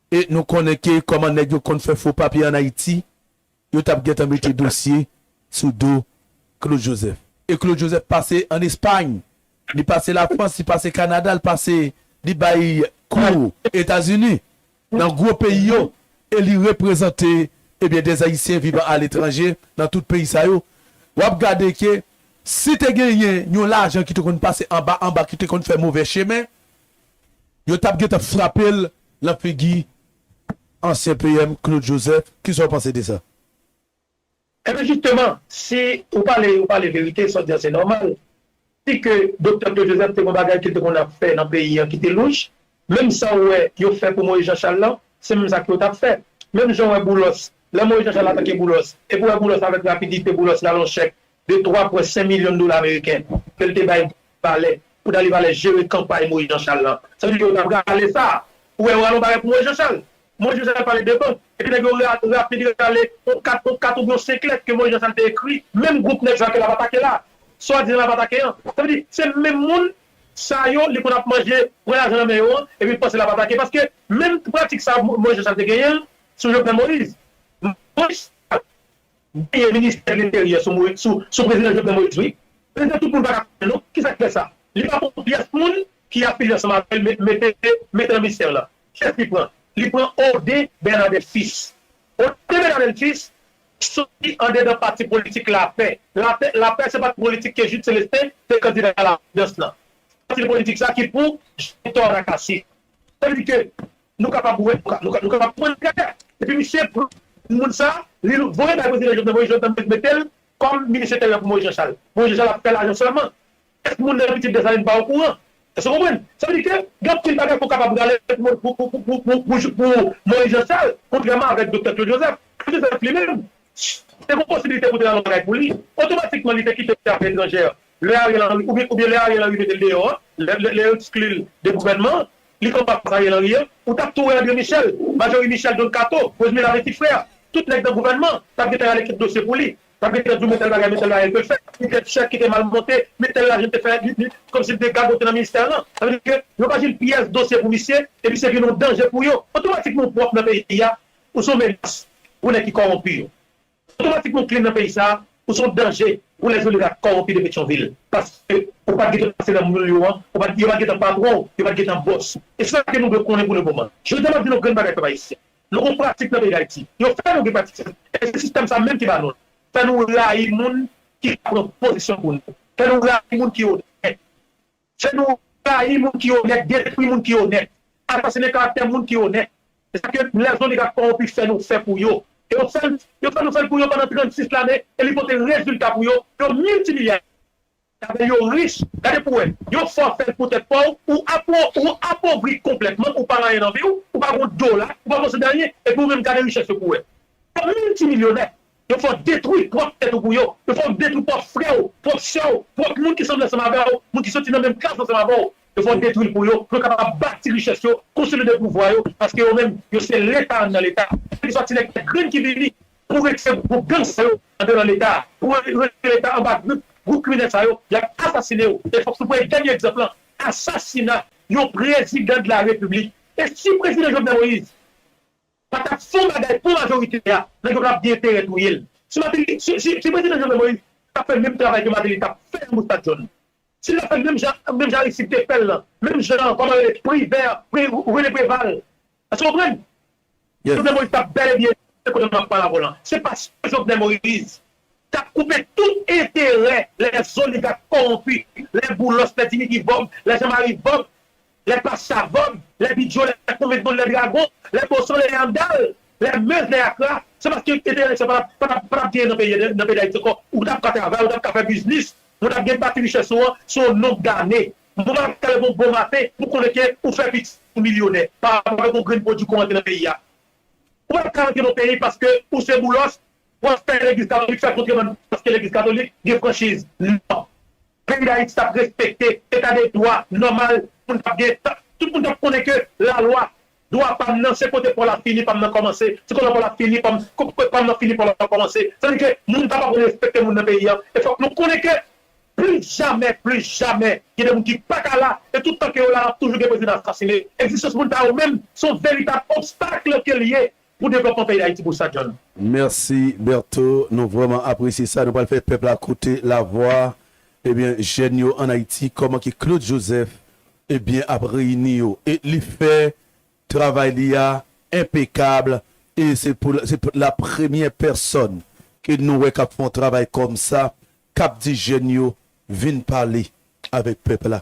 e nou konnen ke kòman nèg yo konn fè fo papye ann Ayiti, yo t ap gentan mete dosye sou do Claude Joseph. E Claude Joseph pase ann Espay, li pase Lafrans, li pase Kanada, li pase, li bay kou Etazini, nan gwo peyi yo, e li reprezante, ebyen, des Haïtiens vivant à l'étranger, nan tout peyi sa yo. W ap gade ke si te genyen yon lajan ki te konn pase anba, anba, ki te konn fè movè chemen, yo t ap gentan frape l nan figi ansyen P M Claude Joseph. Kisa w panse de sa? Ebyen, jisteman, si ou pale, ou pale verite, sa w di a se nòmal. Si ke Doktè Claude Joseph te gon bagay ke l te konn ap fè nan peyi an ki te louch, menm sa w wè yo fè pou Moïse Jean Charles lan, se menm sa ke yo t ap fè. Menm jan w wè Boulos, lè Moïse Jean Charles atake Boulos, epi w wè Boulos avèk rapidite, Boulos rale yon chèk de twa pwen senk milyon dola ameriken ke l te bay Valè pou Dany Valè jere kanpay Moïse Jean Charles lan. Sa vle di ke yo t ap rale sa. Ou wè, yo rale yon bagay pou Moïse Jean Charles. Moïse Jean Charles pale de bank. Epi nèg yo ra- rapid rale yon kat, yon kat oubyen yon senk lèt ke Moïse Jean Charles te ekri. Menm gwoup nèg sa ke l ap atake la. Swadizan l ap atake an. Sa vle di, se menm moun sa yo, li konn ap manje, pran lajan nan men yo an, epi l panse l ap atake. Paske menm pratik sa Mo- Moïse Jean Charles te genyen l sou Jovenel Moïse. Moïse genyen ministè de lenteryè sou, sou, sou prezidan Jovenel Moïse, wi. Prezidan tout moun pa ka konnen non. Kisa k fè sa? Li pa pran pyès moun ki afilye ansanm avè l mete, mete nan ministè la. Kiyès li pran? Li pran Audin Bernadette Fils. Audin Bernadette Fils soti andedan pati politik Lapè. Lapè, Lapè se pati politik ke Jude Célestin te kandida a la prezidans lan. Pati politik sa ki pou Jean Victor Racassi. Sa vle di ke nou kapab wè, nou ka- nou ka- nou kapab pran kè. Epi misye pran moun sa, li voye bay prezidan Jovenel Moïse, Jovenel Moïse mete l kòm minis enteryè pou Moïse Jean Charles. Moïse Jean Charles ap fè lajan sèlman. Èske moun nan pitit Desalin pa okouran? Èske w konprann? Sa vle di ke gen anpil bagay ke w kapab rale pou, pou, pou, pou, pou, pou, pou Moïse Jean Charles, kontrèman avèk Doktè Claude Joseph. Claude Joseph li menm, te gen posibilite pou te rale yon bagay pou li. Otomatikman, li te kite afè etranjè. Lè Ariel Henry, oubyen, oubyen lè Ariel Henry mete l deyò an, lè, lè, lè yo ekskli l de gouvènman an, li kanpe anfas Ariel Henry an, ou t ap tou wè André Michel, Marjorie Michel, Don Kato, Rosemary Lavetit Frère, tout nèg nan gouvènman t ap gentan rale kèk dosye pou li, t ap gentan di w men tèl bagay, men tèl bagay ke l fè, men tèl chèk ki te mal monte, men tèl lajan te fè, li, li, kòmsi li te gagote nan ministè lan. Sa vle di ke yo pa jwenn pyès dosye pou misye, e misye vin yon danje pou yo. Otomatikman ou pwòp nan peyi a, ou se yon menas pou nèg ki kòwonpi yo. Otomatikman ou klin nan peyi sa, ou se yon danje pou lèzoligak kòwonpi de Petyonvil. Paske ou pa t gentan pase nan moul yo an, ou pa t, yo pa t gentan patwon w, yo pa t gentan bòs. E se sa ke nou dwe konnen pou le moman. Jodi a m ap di nou grenn bagay pèp ayisyen. Nou gon pratik nan peyi Dayiti. Yo fè nou gen pratik sa. E se sistèm sa menm ki ba nou l. Fè nou rayi moun ki ka pran pozisyon pou nou. Fè nou rayi moun ki onèt. Fè nou rayi moun ki onèt, detwi moun ki onèt, asasinen karaktè moun ki onèt. E sa ke lèzoligak kòwonpi fè nou fè pou yo. E yo fè l, yo fè nou fè l pou yo pandan trannsis lane, e li pote rezilta pou yo, yo miltimilyarde. Gade yo rich, gade pou wè, yon fwa w fè l pou tèt pa w, ou apo, ou apovri konplètman, ou pa gen anyen nan vi w, ou pa gen yon dola, ou pa posede anyen, epi ou menm gade richès yo pou wè. Yo miltimilyonè. Yo fè w detwi pwòp tèt ou pou yo. Yo fè w detwi pwòp frè w, pwòp sè w, pwòp moun ki sanble ansanm avè w, moun ki soti nan menm klas ansanm avè w. Yo fè w detwi l pou yo, pou yo kapab bati richès yo, konsolide pouvwa yo, paske yo menm, yo se Leta anndan Leta. Kèlkeswa ti nèg tèt grenn ki vini pou retire gwoup gang sa yo anndan Leta, pou retire Leta anba grip gwoup kriminèl sa yo, y ap asasine yo. E fòk nou pran dènye egzanp lan, asasina yon prezidan de la repiblik. E si prezidan Jovenel Moïse pa t ap fè yon bagay pou majorite a, nèg yo t ap gen enterè touye l. Si Martelly, si, si, si prezidan Jovenel Moïse t ap fè menm travay ke Martelly t ap fè nan Boustad Jòn, si l t ap fè menm jan, menm jan Aristide te fè l lan, menm jan, kòman rele, Privè, Pre, René Préval, èske w konprann? Jovenel Moïse t ap bèl e byen kote n ap pale avè w lan. Se paske Jovenel Moïse t ap koupe tout enterè lèzoligak kòwonpi, lè Boulos, lè Dimitri Vorbe, lè Jean-Marie Vorbe, lè Pasha Vorbe, lè Bidjo, lè Konvenbon, lè Dragon, lè Boson, lè Yandal, lè Meuse, lè Akra, se paske enterè sa pa t ap, pa t ap, pa t ap genyen nan peyi, nan peyi Dayiti ankò. Ou t ap ka travay, ou t ap ka fè biznis, ou t ap gen bati richès ou an sou yon nonb dane. Ou pa ka leve yon bon maten pou konnen ke ou fè pitit ou milyonè pa rapò avèk yon grenn pwodui ke w rantre nan peyi a. Ou pa ka rantre nan peyi paske ou se Boulos, w ap fè legliz katolik fè kontrebann paske legliz katolik gen franchiz. Non. Peyi Dayiti t ap respekte eta de dwa nòmal moun t ap gen, tout moun t ap konnen ke lalwa, dwa pa m nan, se kote pa w la fini, pa m nan kòmanse, se kote pa w la fini, pa m, ko- ko- pa m nan fini, pa w la kòmanse. Sa vle di ke moun pa t ap respekte moun nan peyi a. E fòk nou konnen ke plis jamè, plis jamè, gen de moun ki pa ka la, e tout tan ke yo la, ap toujou gen prezidan asasinen. Egzistans moun sa yo menm, se yon veritab obstak ke l ye pou devlopman peyi Dayiti, Bousta John. Mèsi, Bertho. Nou vrèman apresye sa. Nou pral fè pèp la koute lavwa, ebyen, jèn yo ann Ayiti, kòman ke Claude Joseph, ebyen, ap reyini yo. E li fè travay li a enpekab. E se pou, se pou la premyè pèsòn ke nou wè k ap fè yon travay kòmsa, k ap di jèn yo, vin pale avèk pèp la.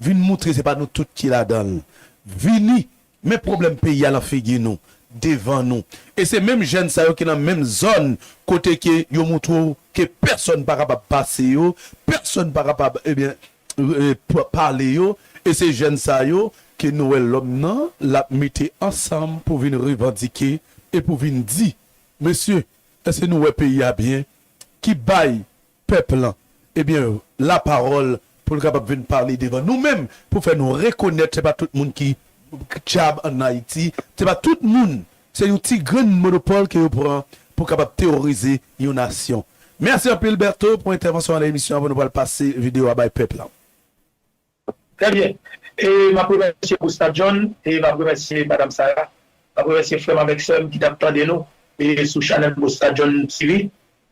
Vin moutre se pa nou tout ki ladan l. Vini, men pwoblèm peyi a lan figi nou, devan nou. E se menm jèn sa yo ki nan menm zòn kote ke yo moutre w ke pèsòn pa kapab pase yo, pèsòn pa kapab, ebyen, pale yo. E se jèn sa yo ke nou wè lòm nan l ap mete ansanm pou vin revandike e pou vin di, mesye, èske nou wè peyi a byen? Ki bay pèp lan, ebyen, lapawòl pou l kapab vin pale devan nou menm, pou fè nou rekonèt se pa tout moun ki djab ann Ayiti, se pa tout moun, se yon ti grenn monopòl ke yo pran pou kapab teworize yon nasyon. Mèsi anpil Bertho pou entèvansyon an nan emisyon an, pou nou pral pase videyo a bay pèp lan. Trè byen. E m ap remèsye Bousta John, e m ap remèsye Madanm Sarah, m ap remèsye frè m avèk sè m ki t ap tande nou e sou chanèl Bousta John T V.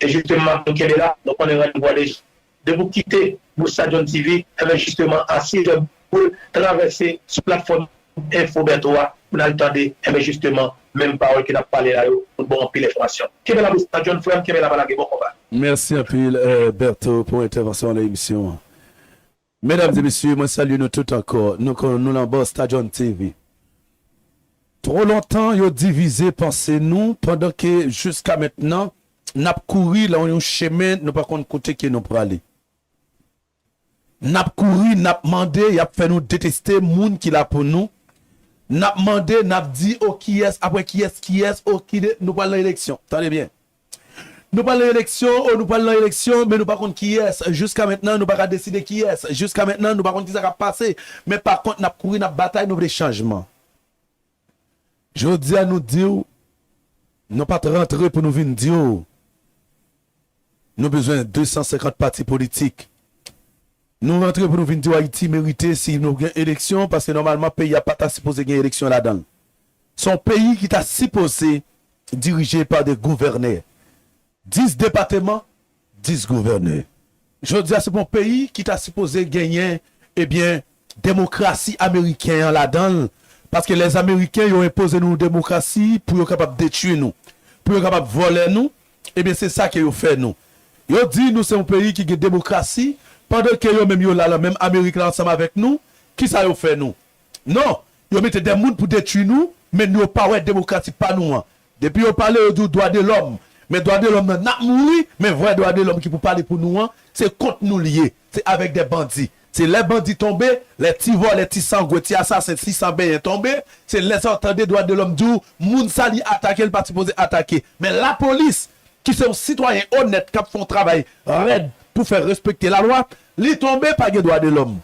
E jisteman, nou kenbe la, nou konnen randevou a deja. Depi w kite Bousta John T V, enben jisteman, asize w pou l travèse sou platfòm Enfo Bertho a, pou n al tande, enben jisteman, menm pawòl ke n ap pale la yo, pou n ba w anpil enfòmasyon. Kenbe la Bousta John, frè m, kenbe la pa lage, bon konba. Mèsi anpil, Bertho, pou entèvansyon w nan emisyon an. Medam e mesye, mwen salye nou tout ankò. Nou konn nou lan Bousta John T V. Twò lontan yo divize panse nou pandan ke jiska mentnan n ap kouri lan yon chemen nou pa konn kote ke nou prale. N ap kouri, n ap mande, y ap fè nou deteste moun ki la pou nou. N ap mande, n ap di, o kiyès, apre kiyès, kiyès, o ki de, nou pral nan eleksyon. Tande byen. Nou pral nan eleksyon, o nou pral nan eleksyon, men nou pa konn kiyès. Jiska mentnan, nou pa ka deside kiyès. Jiska mentnan, nou pa konn kisa k ap pase. Men pa kont, n ap kouri, n ap batay, nou vle chanjman. Jodi a, nou di w, nou pa t rantre pou nou vin di w, nou bezwen de san senkant pati politik. Nou rantre pou nou vin di w Ayiti merite si nou gen eleksyon, paske nòmalman peyi a pa ta sipoze gen eleksyon ladan l. Se yon peyi ki ta sipoze dirije pa de gouvènè. Dis depateman, dis gouvènè. Jodi a, se pa yon peyi ki ta sipoze genyen, ebyen, demokrasi ameriken an ladan l. Paske lè ameriken yo enpoze nou demokrasi pou yo kapab detwi nou, pou yo kapab vòlè nou, ebyen, se sa ke yo fè nou. Yo di nou se yon peyi ki gen demokrasi, pandan ke yo menm yo la lan menm Amerik la ansanm avèk nou, kisa yo fè nou? Non, yo mete de moun pou detwi nou, men yo pa wè demokrasi pa nou an. Depi yo pale, yo di w dwa de lòm. Men dwa de lòm nan, n ap mouri, men vrè dwa de lòm ki pou pale pou nou an, se kont nou l ye. Se avèk de bandi. Se lè bandi tonbe, lè ti vòlè, ti sangwen, ti asasen, ti san benyen tonbe, se lè sa w tande dwa de lòm di w, moun sa li atake, l pa sipoze atake. Men lapolis, ki se yon sitwayen onèt k ap fè yon travay rèd pou fè respekte lalwa, li tonbe, pa gen dwa de lòm.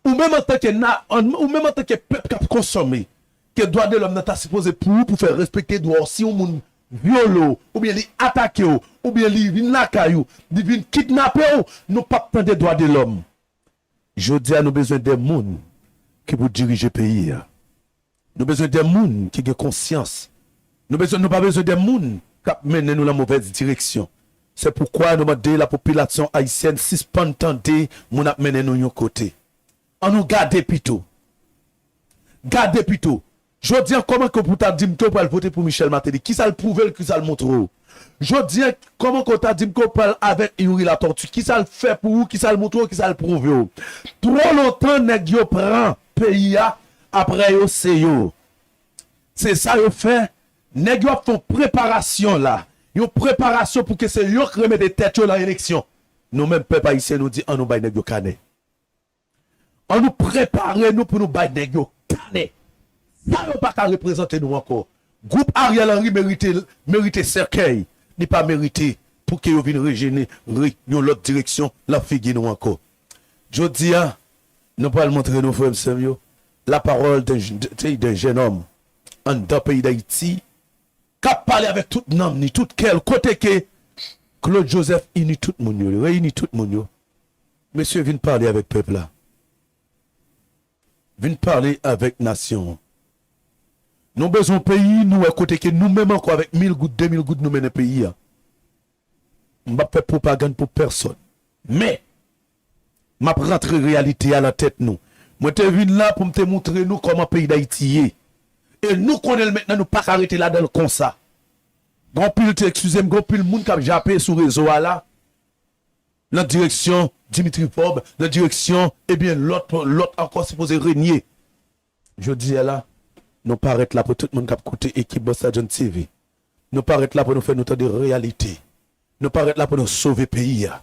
Ou menm antanke na, an, ou menm antanke pèp k ap konsome, ke dwa de lòm nan ta sipoze pou ou pou fè respekte dwa w. Si yon moun vyole w, oubyen li atake w, oubyen li vin lakay ou, li vin kidnape w, nou p ap tande dwa de lòm. Jodi a, nou bezwen de moun ki pou dirije peyi a. Nou bezwen de moun ki gen konsyans. Nou bezwen, nou pa bezwen de moun k ap mennen nou lan movèz direksyon. Se poukwa nou mande lapopilasyon ayisyèn sispann tande moun ap mennen nou yon kote. Ann nou gade pito. Gade pito. Jodi a, kòman ke w pou ta di m ke w pral vote pou Michel Martelly? Kisa l pwouve l, kisa l montre w? Jodi a, kòman ke w ta di m ke w pral avèk Youri Latortue? Kisa l fè pou ou, kisa l montre w, kisa l pwouve w? Twò lontan nèg yo pran peyi a, apre yo se yo. Se sa yo fè. Nèg yo ap fè yon preparasyon la. Yon preparasyon pou ke se yo k remete tèt yo lan eleksyon. Nou menm pèp ayisyen, nou di ann nou bay nèg yo kanè. Ann nou prepare nou pou nou bay nèg yo kanè. Sa yo pa ka reprezante nou ankò. Gwoup Ariel Henry merite, merite sèkèy. Li pa merite pou ke yo vin rejenere yon lòt direksyon lan figi nou ankò. Jodi a, Nou pral montre nou, frè m, sè m yo, la parole d'un j- d'un d'un jeune homme anndan peyi Dayiti k ap pale avèk tout nanm ni, tout kè l, kote ke Claude Joseph ini tout moun yo, li reyini tout moun yo. Mesye, vin pale avèk pèp la. Vin pale avèk nasyon an. Nou bezwen yon peyi, nou wè, kote ke nou menm ankò avèk mil goud, de mil goud, nou mennen peyi a. M p ap fè pwopagann pou pèsòn. Men, m ap rantre reyalite a nan tèt nou. Mwen te vin la pou m te montre nou kòman peyi Dayiti ye. E nou konnen l mentnan, nou pa ka rete ladan l konsa. Gen anpil, eskize m, gen anpil moun k ap jape sou rezo a la, nan direksyon Dimitri Vorbe, nan direksyon, ebyen, lòt, lòt ankò sipoze renye. Jodi a la, nou parèt la pou tout moun k ap koute ekip Boss John T V. Nou parèt la pou nou fè nou tande reyalite. Nou parèt la pou nou sove peyi a.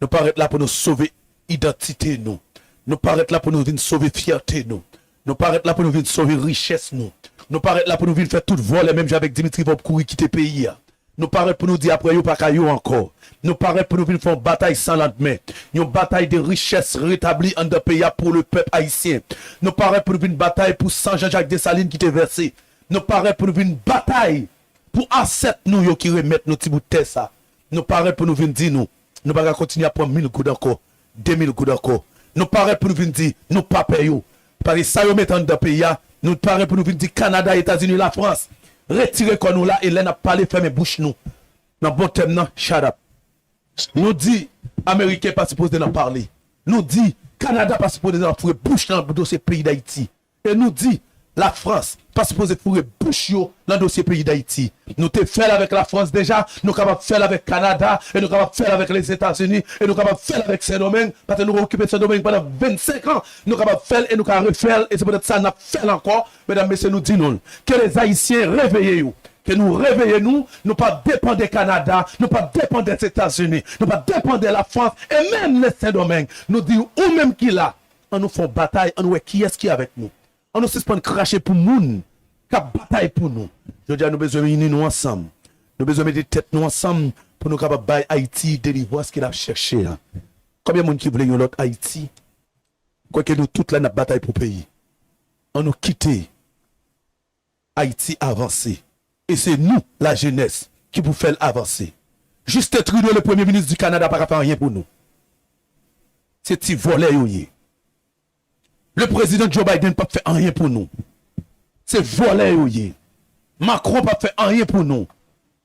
Nou parèt la pou nou sove idantite nou. Nou parèt la pou nou vin sove fyète nou. Nou parèt la pou nou vin sove richès nou. Nou parèt la pou nou vin fè tout vòlè, menm jan avèk Dimitri Vorbe, kouri kite peyi a. Nou parèt pou nou di apre yo pa ka yo ankò. Nou parèt pou nou vin fè yon batay san landmen. Yon batay de richès retabli anndan peyi a pou le pèp ayisyen. Nou parèt pou nou vin batay pou san Jean-Jacques Dessalines ki te vèse. Nou parèt pou nou vin batay pou ansèt nou yo ki remèt nou ti bout tè sa. Nou parèt pou nou vin di nou, nou pa ka kontinye ap pran mil goud ankò, de mil goud ankò. Nou parèt pou nou vin di, nou pa pè yo. Paske sa yo mete anndan peyi a, nou parèt pou nou vin di Kanada, Etazini, Lafrans, retire kò nou la e lè n ap pale, fèmen bouch nou. Nan bon tèm nan, shut up. Nou di Ameriken pa sipoze nan pale. Nou di Kanada pa sipoze nan foure bouch nan dosye peyi Dayiti. E nou di Lafrans pa sipoze foure bouch yo nan dosye peyi Dayiti. Nou te fè l avèk Lafrans deja, nou kapab fè l avèk Kanada, e nou kapab fè l avèk Lezetazini, e nou kapab fè l avèk Sendomeng, paske nou okipe Sendomeng pandan vennsenk an, nou kapab fè l e nou ka refè l, e se poutèt sa n ap fè l ankò. Medam, mesye, nou di nou l. Ke lèzayisyen reveye yo. Ke nou reveye nou, nou pa depann de Kanada, nou pa depann de Etazini, nou pa depann de Lafrans, e menm le Sendomeng. Nou di ou menm ki la, ann nou fè yon batay, ann nou wè kiyès ki avèk nou. Ann nou sispann krache pou moun k ap batay pou nou. Jodi a, nou bezwen ini nou ansanm. Nou bezwen mete tèt nou ansanm pou nou kapab bay Ayiti delivrans ke l ap chèche a. Konbyen moun ki vle yon lòt Ayiti? Kwèke nou tout la n ap batay pou peyi. Ann nou kite Ayiti avanse. E se nou, lajenès, ki pou fè l avanse. Justin Trudeau, le premye minis di Kanada, pa ka fè anyen pou nou. Se ti vòlè yo ye. Le prezidan Joe Biden p ap fè anyen pou nou. Se vòlè yo ye. Macron p ap fè anyen pou nou.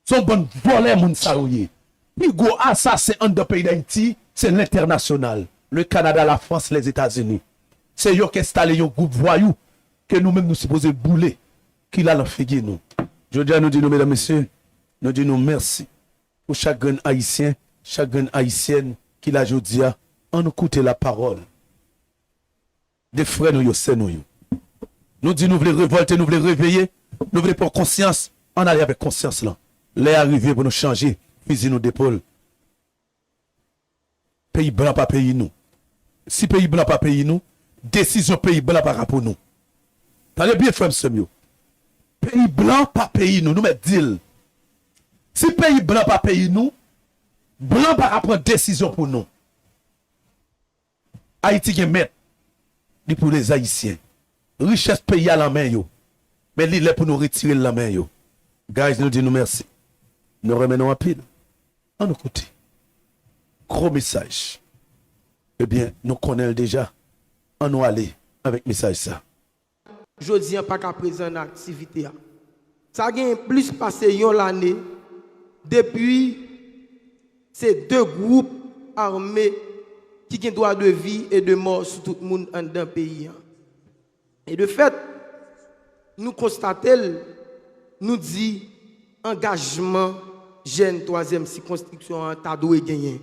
Se yon bann vòlè moun sa yo ye. Pi gwo asasen anndan peyi Dayiti, se lentènasyonal. Le Canada, la France, les États-Unis. Se yo k enstale yon gwoup vwayou ke nou menm nou sipoze boule, ki la nan figi nou. Jodi a nou di nou, medam, mesye, nou di nou mèsi pou chak grenn Ayisyen, chak grenn Ayisyèn ki la jodi a. Ann nou koute lapawòl de frè nou yo, sè nou yo. Nou di nou vle revòlte, nou vle reveye, nou vle pran konsyans, ann ale avèk konsyans lan. Lè a rive pou nou chanje fizi nou depòl. Peyi blan pa peyi nou. Si peyi blan pa peyi nou, desizyon peyi blan pa ka pou nou. Tande byen, frè m, sè m yo. Peyi blan pa peyi nou, nou mèt di l. Si peyi blan pa peyi nou, blan pa ka pran desizyon pou nou. Ayiti gen mèt. Li pou lèzayisyen. Richès peyi a lan men yo. Men li lè pou nou retire l lan men yo. Guys, nou di nou mèsi. Nou renmen nou anpil. Ann nou koute. Gwo mesaj. Ebyen, nou konnen l deja. Ann nou ale avèk mesaj sa. Jodi a pa ka prezan nan aktivite a. Sa gen plis pase yon lane depi se de gwoup ame ki gen dwa de vi e de mò sou tout moun anndan peyi a. E de fèt, nou konstate l, nou di angajman jèn twazyèm sikonskripsyon an ta dwe genyen.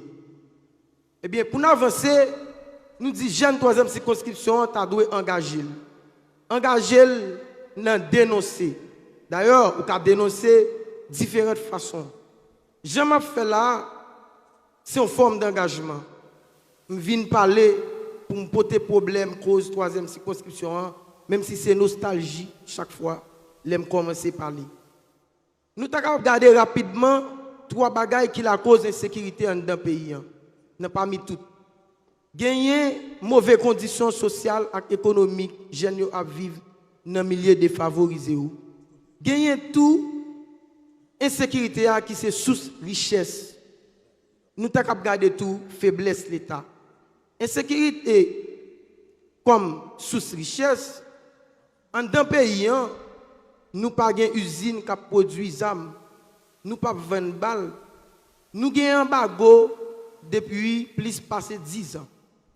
Ebyen, pou n avanse, nou di jèn twazyèm sikonskripsyon an ta dwe angaje l. Angaje l nan denonse. Dayè, ou ka denonse diferan fason. Jan m ap fè la a, se yon fòm dangajman. M vin pale pou m pote pwoblèm koz twazyèm sikonskripsyon an, menm si se nostalji chak fwa lè m kòmanse pale. Nou ta kapab gade rapidman twa bagay ki lakoz ensekirite anndan peyi an, nan pami tout. Genyen move kondisyon sosyal ak ekonomik jèn yo ap viv nan milye defavorize yo. Genyen tou ensekirite a ki se sous richès. Nou ta kab gade tou feblès Leta. Ensekirite kòm sous richès, anndan peyi an, nou pa gen izin k ap pwodui zam, nou p ap vann bal, nou gen anbago depi plis pase diz an.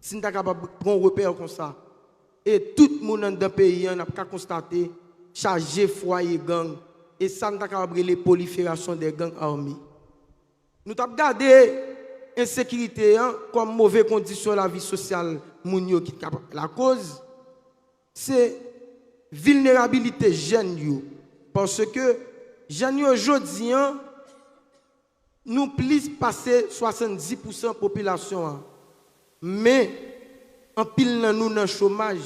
Si n ta kapab pran repè konsa, e tout moun anndan peyi an, n ap ka konstate chaje fwaye gang, e sa n ta kapab rele prolifération des gangs armés. Nou t ap gade ensekirite an kòm move kondisyon lavi sosyal moun yo ki t ap lakoz, se vilnerabilite jèn yo. Paske jèn yo jodi an, nou plis pase swasanndis pousan popilasyon an. Men, anpil nan nou nan chomaj.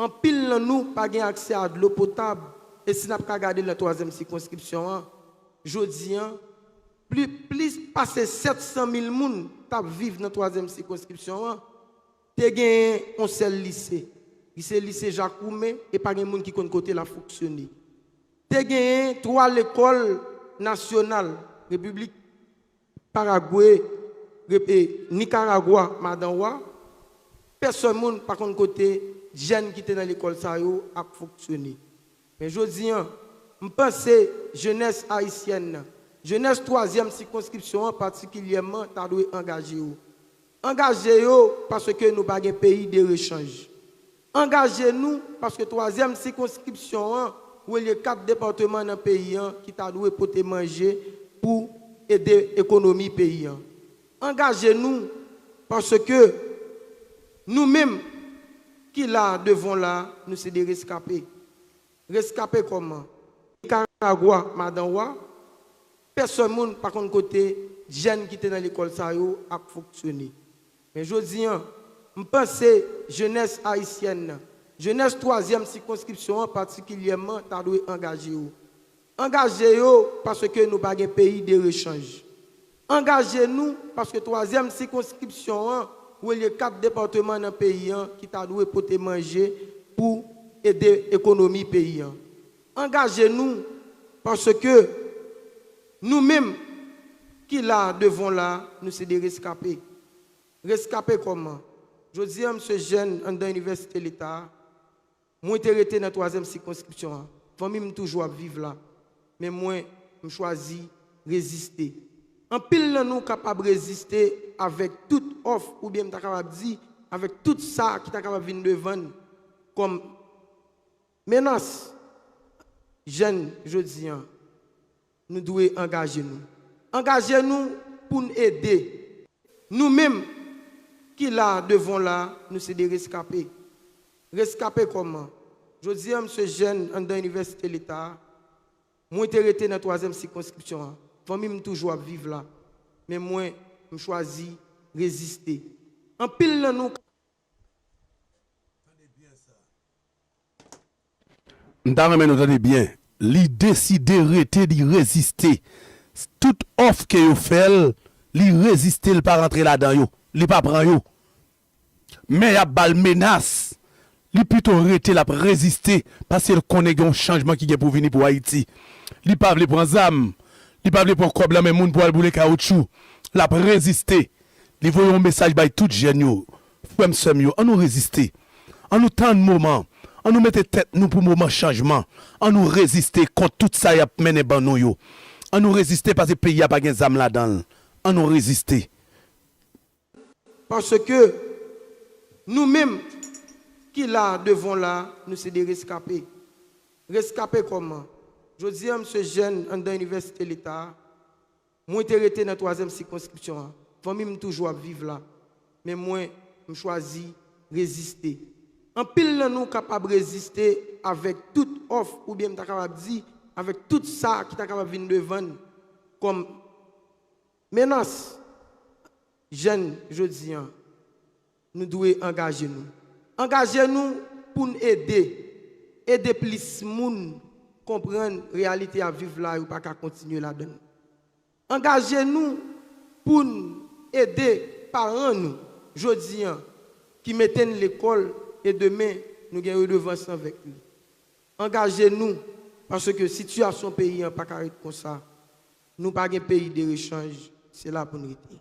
Anpil nan nou pa gen aksè a dlo potab. E si n ap ka gade nan twazyèm sikonskripsyon an, jodi an, pli, plis pase sèt san mil moun t ap viv nan twazyèm sikonskripsyon an, te genyen yon sèl lise. Li se lise Jak Woumen, e pa gen moun ki konn kote l ap fonksyone. Te genyen twa lekòl nasyonal, Repiblik Paragwe, Rep-, e, Nikaragwa, Madanwa. Pèsòn moun pa konn kote jèn ki te nan lekòl sa yo ap fonksyone. Men jodi an, m panse jenès ayisyèn nan, jenès twazyèm sikonskripsyon an patikilyèman, ta dwe angaje yo. Angaje yo paske nou pa gen peyi de rechanj. Angaje nou paske twazyèm sikonskripsyon an relye kat depatman nan peyi an ki ta dwe pote manje pou ede ekonomi peyi an. Angaje nou paske nou menm ki la devan w la, nou se de reskape. Reskape kòman? Nikaragwa, Madanwa, pèsòn moun pa konn kote jèn ki te nan lekòl sa yo ap fonksyone. Men jodi an, m panse jenès ayisyèn nan, jenès twazyèm sikonskripsyon an patikilyèman, ta dwe angaje yo. Angaje yo paske nou pa gen peyi de rechanj. Angaje nou paske twazyèm sikonskripsyon an relye kat depatman nan peyi an ki ta dwe pote manje pou ede ekonomi peyi an. Angaje nou paske nou menm ki la devan w la, nou se de reskape. Reskape kòman? Jodi an, m se jèn anndan Inivèsite Leta a. Mwen te rete nan twazyèm sikonskripsyon an. Fanmi m toujou ap viv la. Men mwen, m chwazi reziste. Anpil nan nou kapab reziste avèk tout òf, oubyen m ta kapab di, avèk tout sa ki ta kapab vin devan n kòm menas. Jèn jodi an, nou dwe angaje nou. Angaje nou pou n ede. Nou menm ki la devan w la, nou se de reskape. Reskape kòman? Jodi an, m se jèn anndan Inivèsite Leta a. Mwen te rete nan twazyèm sikonskripsyon an. Fanmi m toujou ap viv la. Men mwen, m chwazi reziste. Anpil nan nou M ta renmen nou tande byen. Li deside rete, li reziste. Tout òf ke yo fè l, li reziste, li pa rantre ladan yo. Li pa pran yo. Men y ap ba l menas. Li pito rete, l ap reziste, paske l konnen gen yon chanjman ki gen pou vini pou Ayiti. Li pa vle pran zam. Li pa vle pran kòb lan men moun pou al boule kawotchou. L ap reziste. Li voye yon mesaj bay tout jèn yo. Frè m, sè m yo, ann nou reziste. Ann nou tann moman. Ann nou mete tèt nou pou moman chanjman. Ann nou reziste kont tout sa y ap mennen ban nou yo. Ann nou reziste paske peyi a pa gen zam ladan l. Ann nou reziste. Paske nou menm ki la devan w la, nou se de reskape. Reskape kòman? Jodi an, m se jèn anndan Inivèsite Leta a. Mwen te rete nan twazyèm sikonskripsyon an. Fanmi m toujou ap viv la. Men mwen, m chwazi reziste. Anpil nan nou kapab reziste avèk tout òf, oubyen m ta kapab di, avèk tout sa ki ta kapab vin devan n kòm menas. Jèn jodi an, nou dwe angaje nou. Angaje nou pou n ede, ede plis moun konprann reyalite y ap viv la, yo pa ka kontinye ladan l. Angaje nou pou n ede paran nou, jodi an, ki mete n lekòl e demen nou gen redevans avèk li. Angaje nou, paske sitiyasyon peyi an pa ka ret konsa. Nou pa gen peyi de rechanj, se la pou n rete.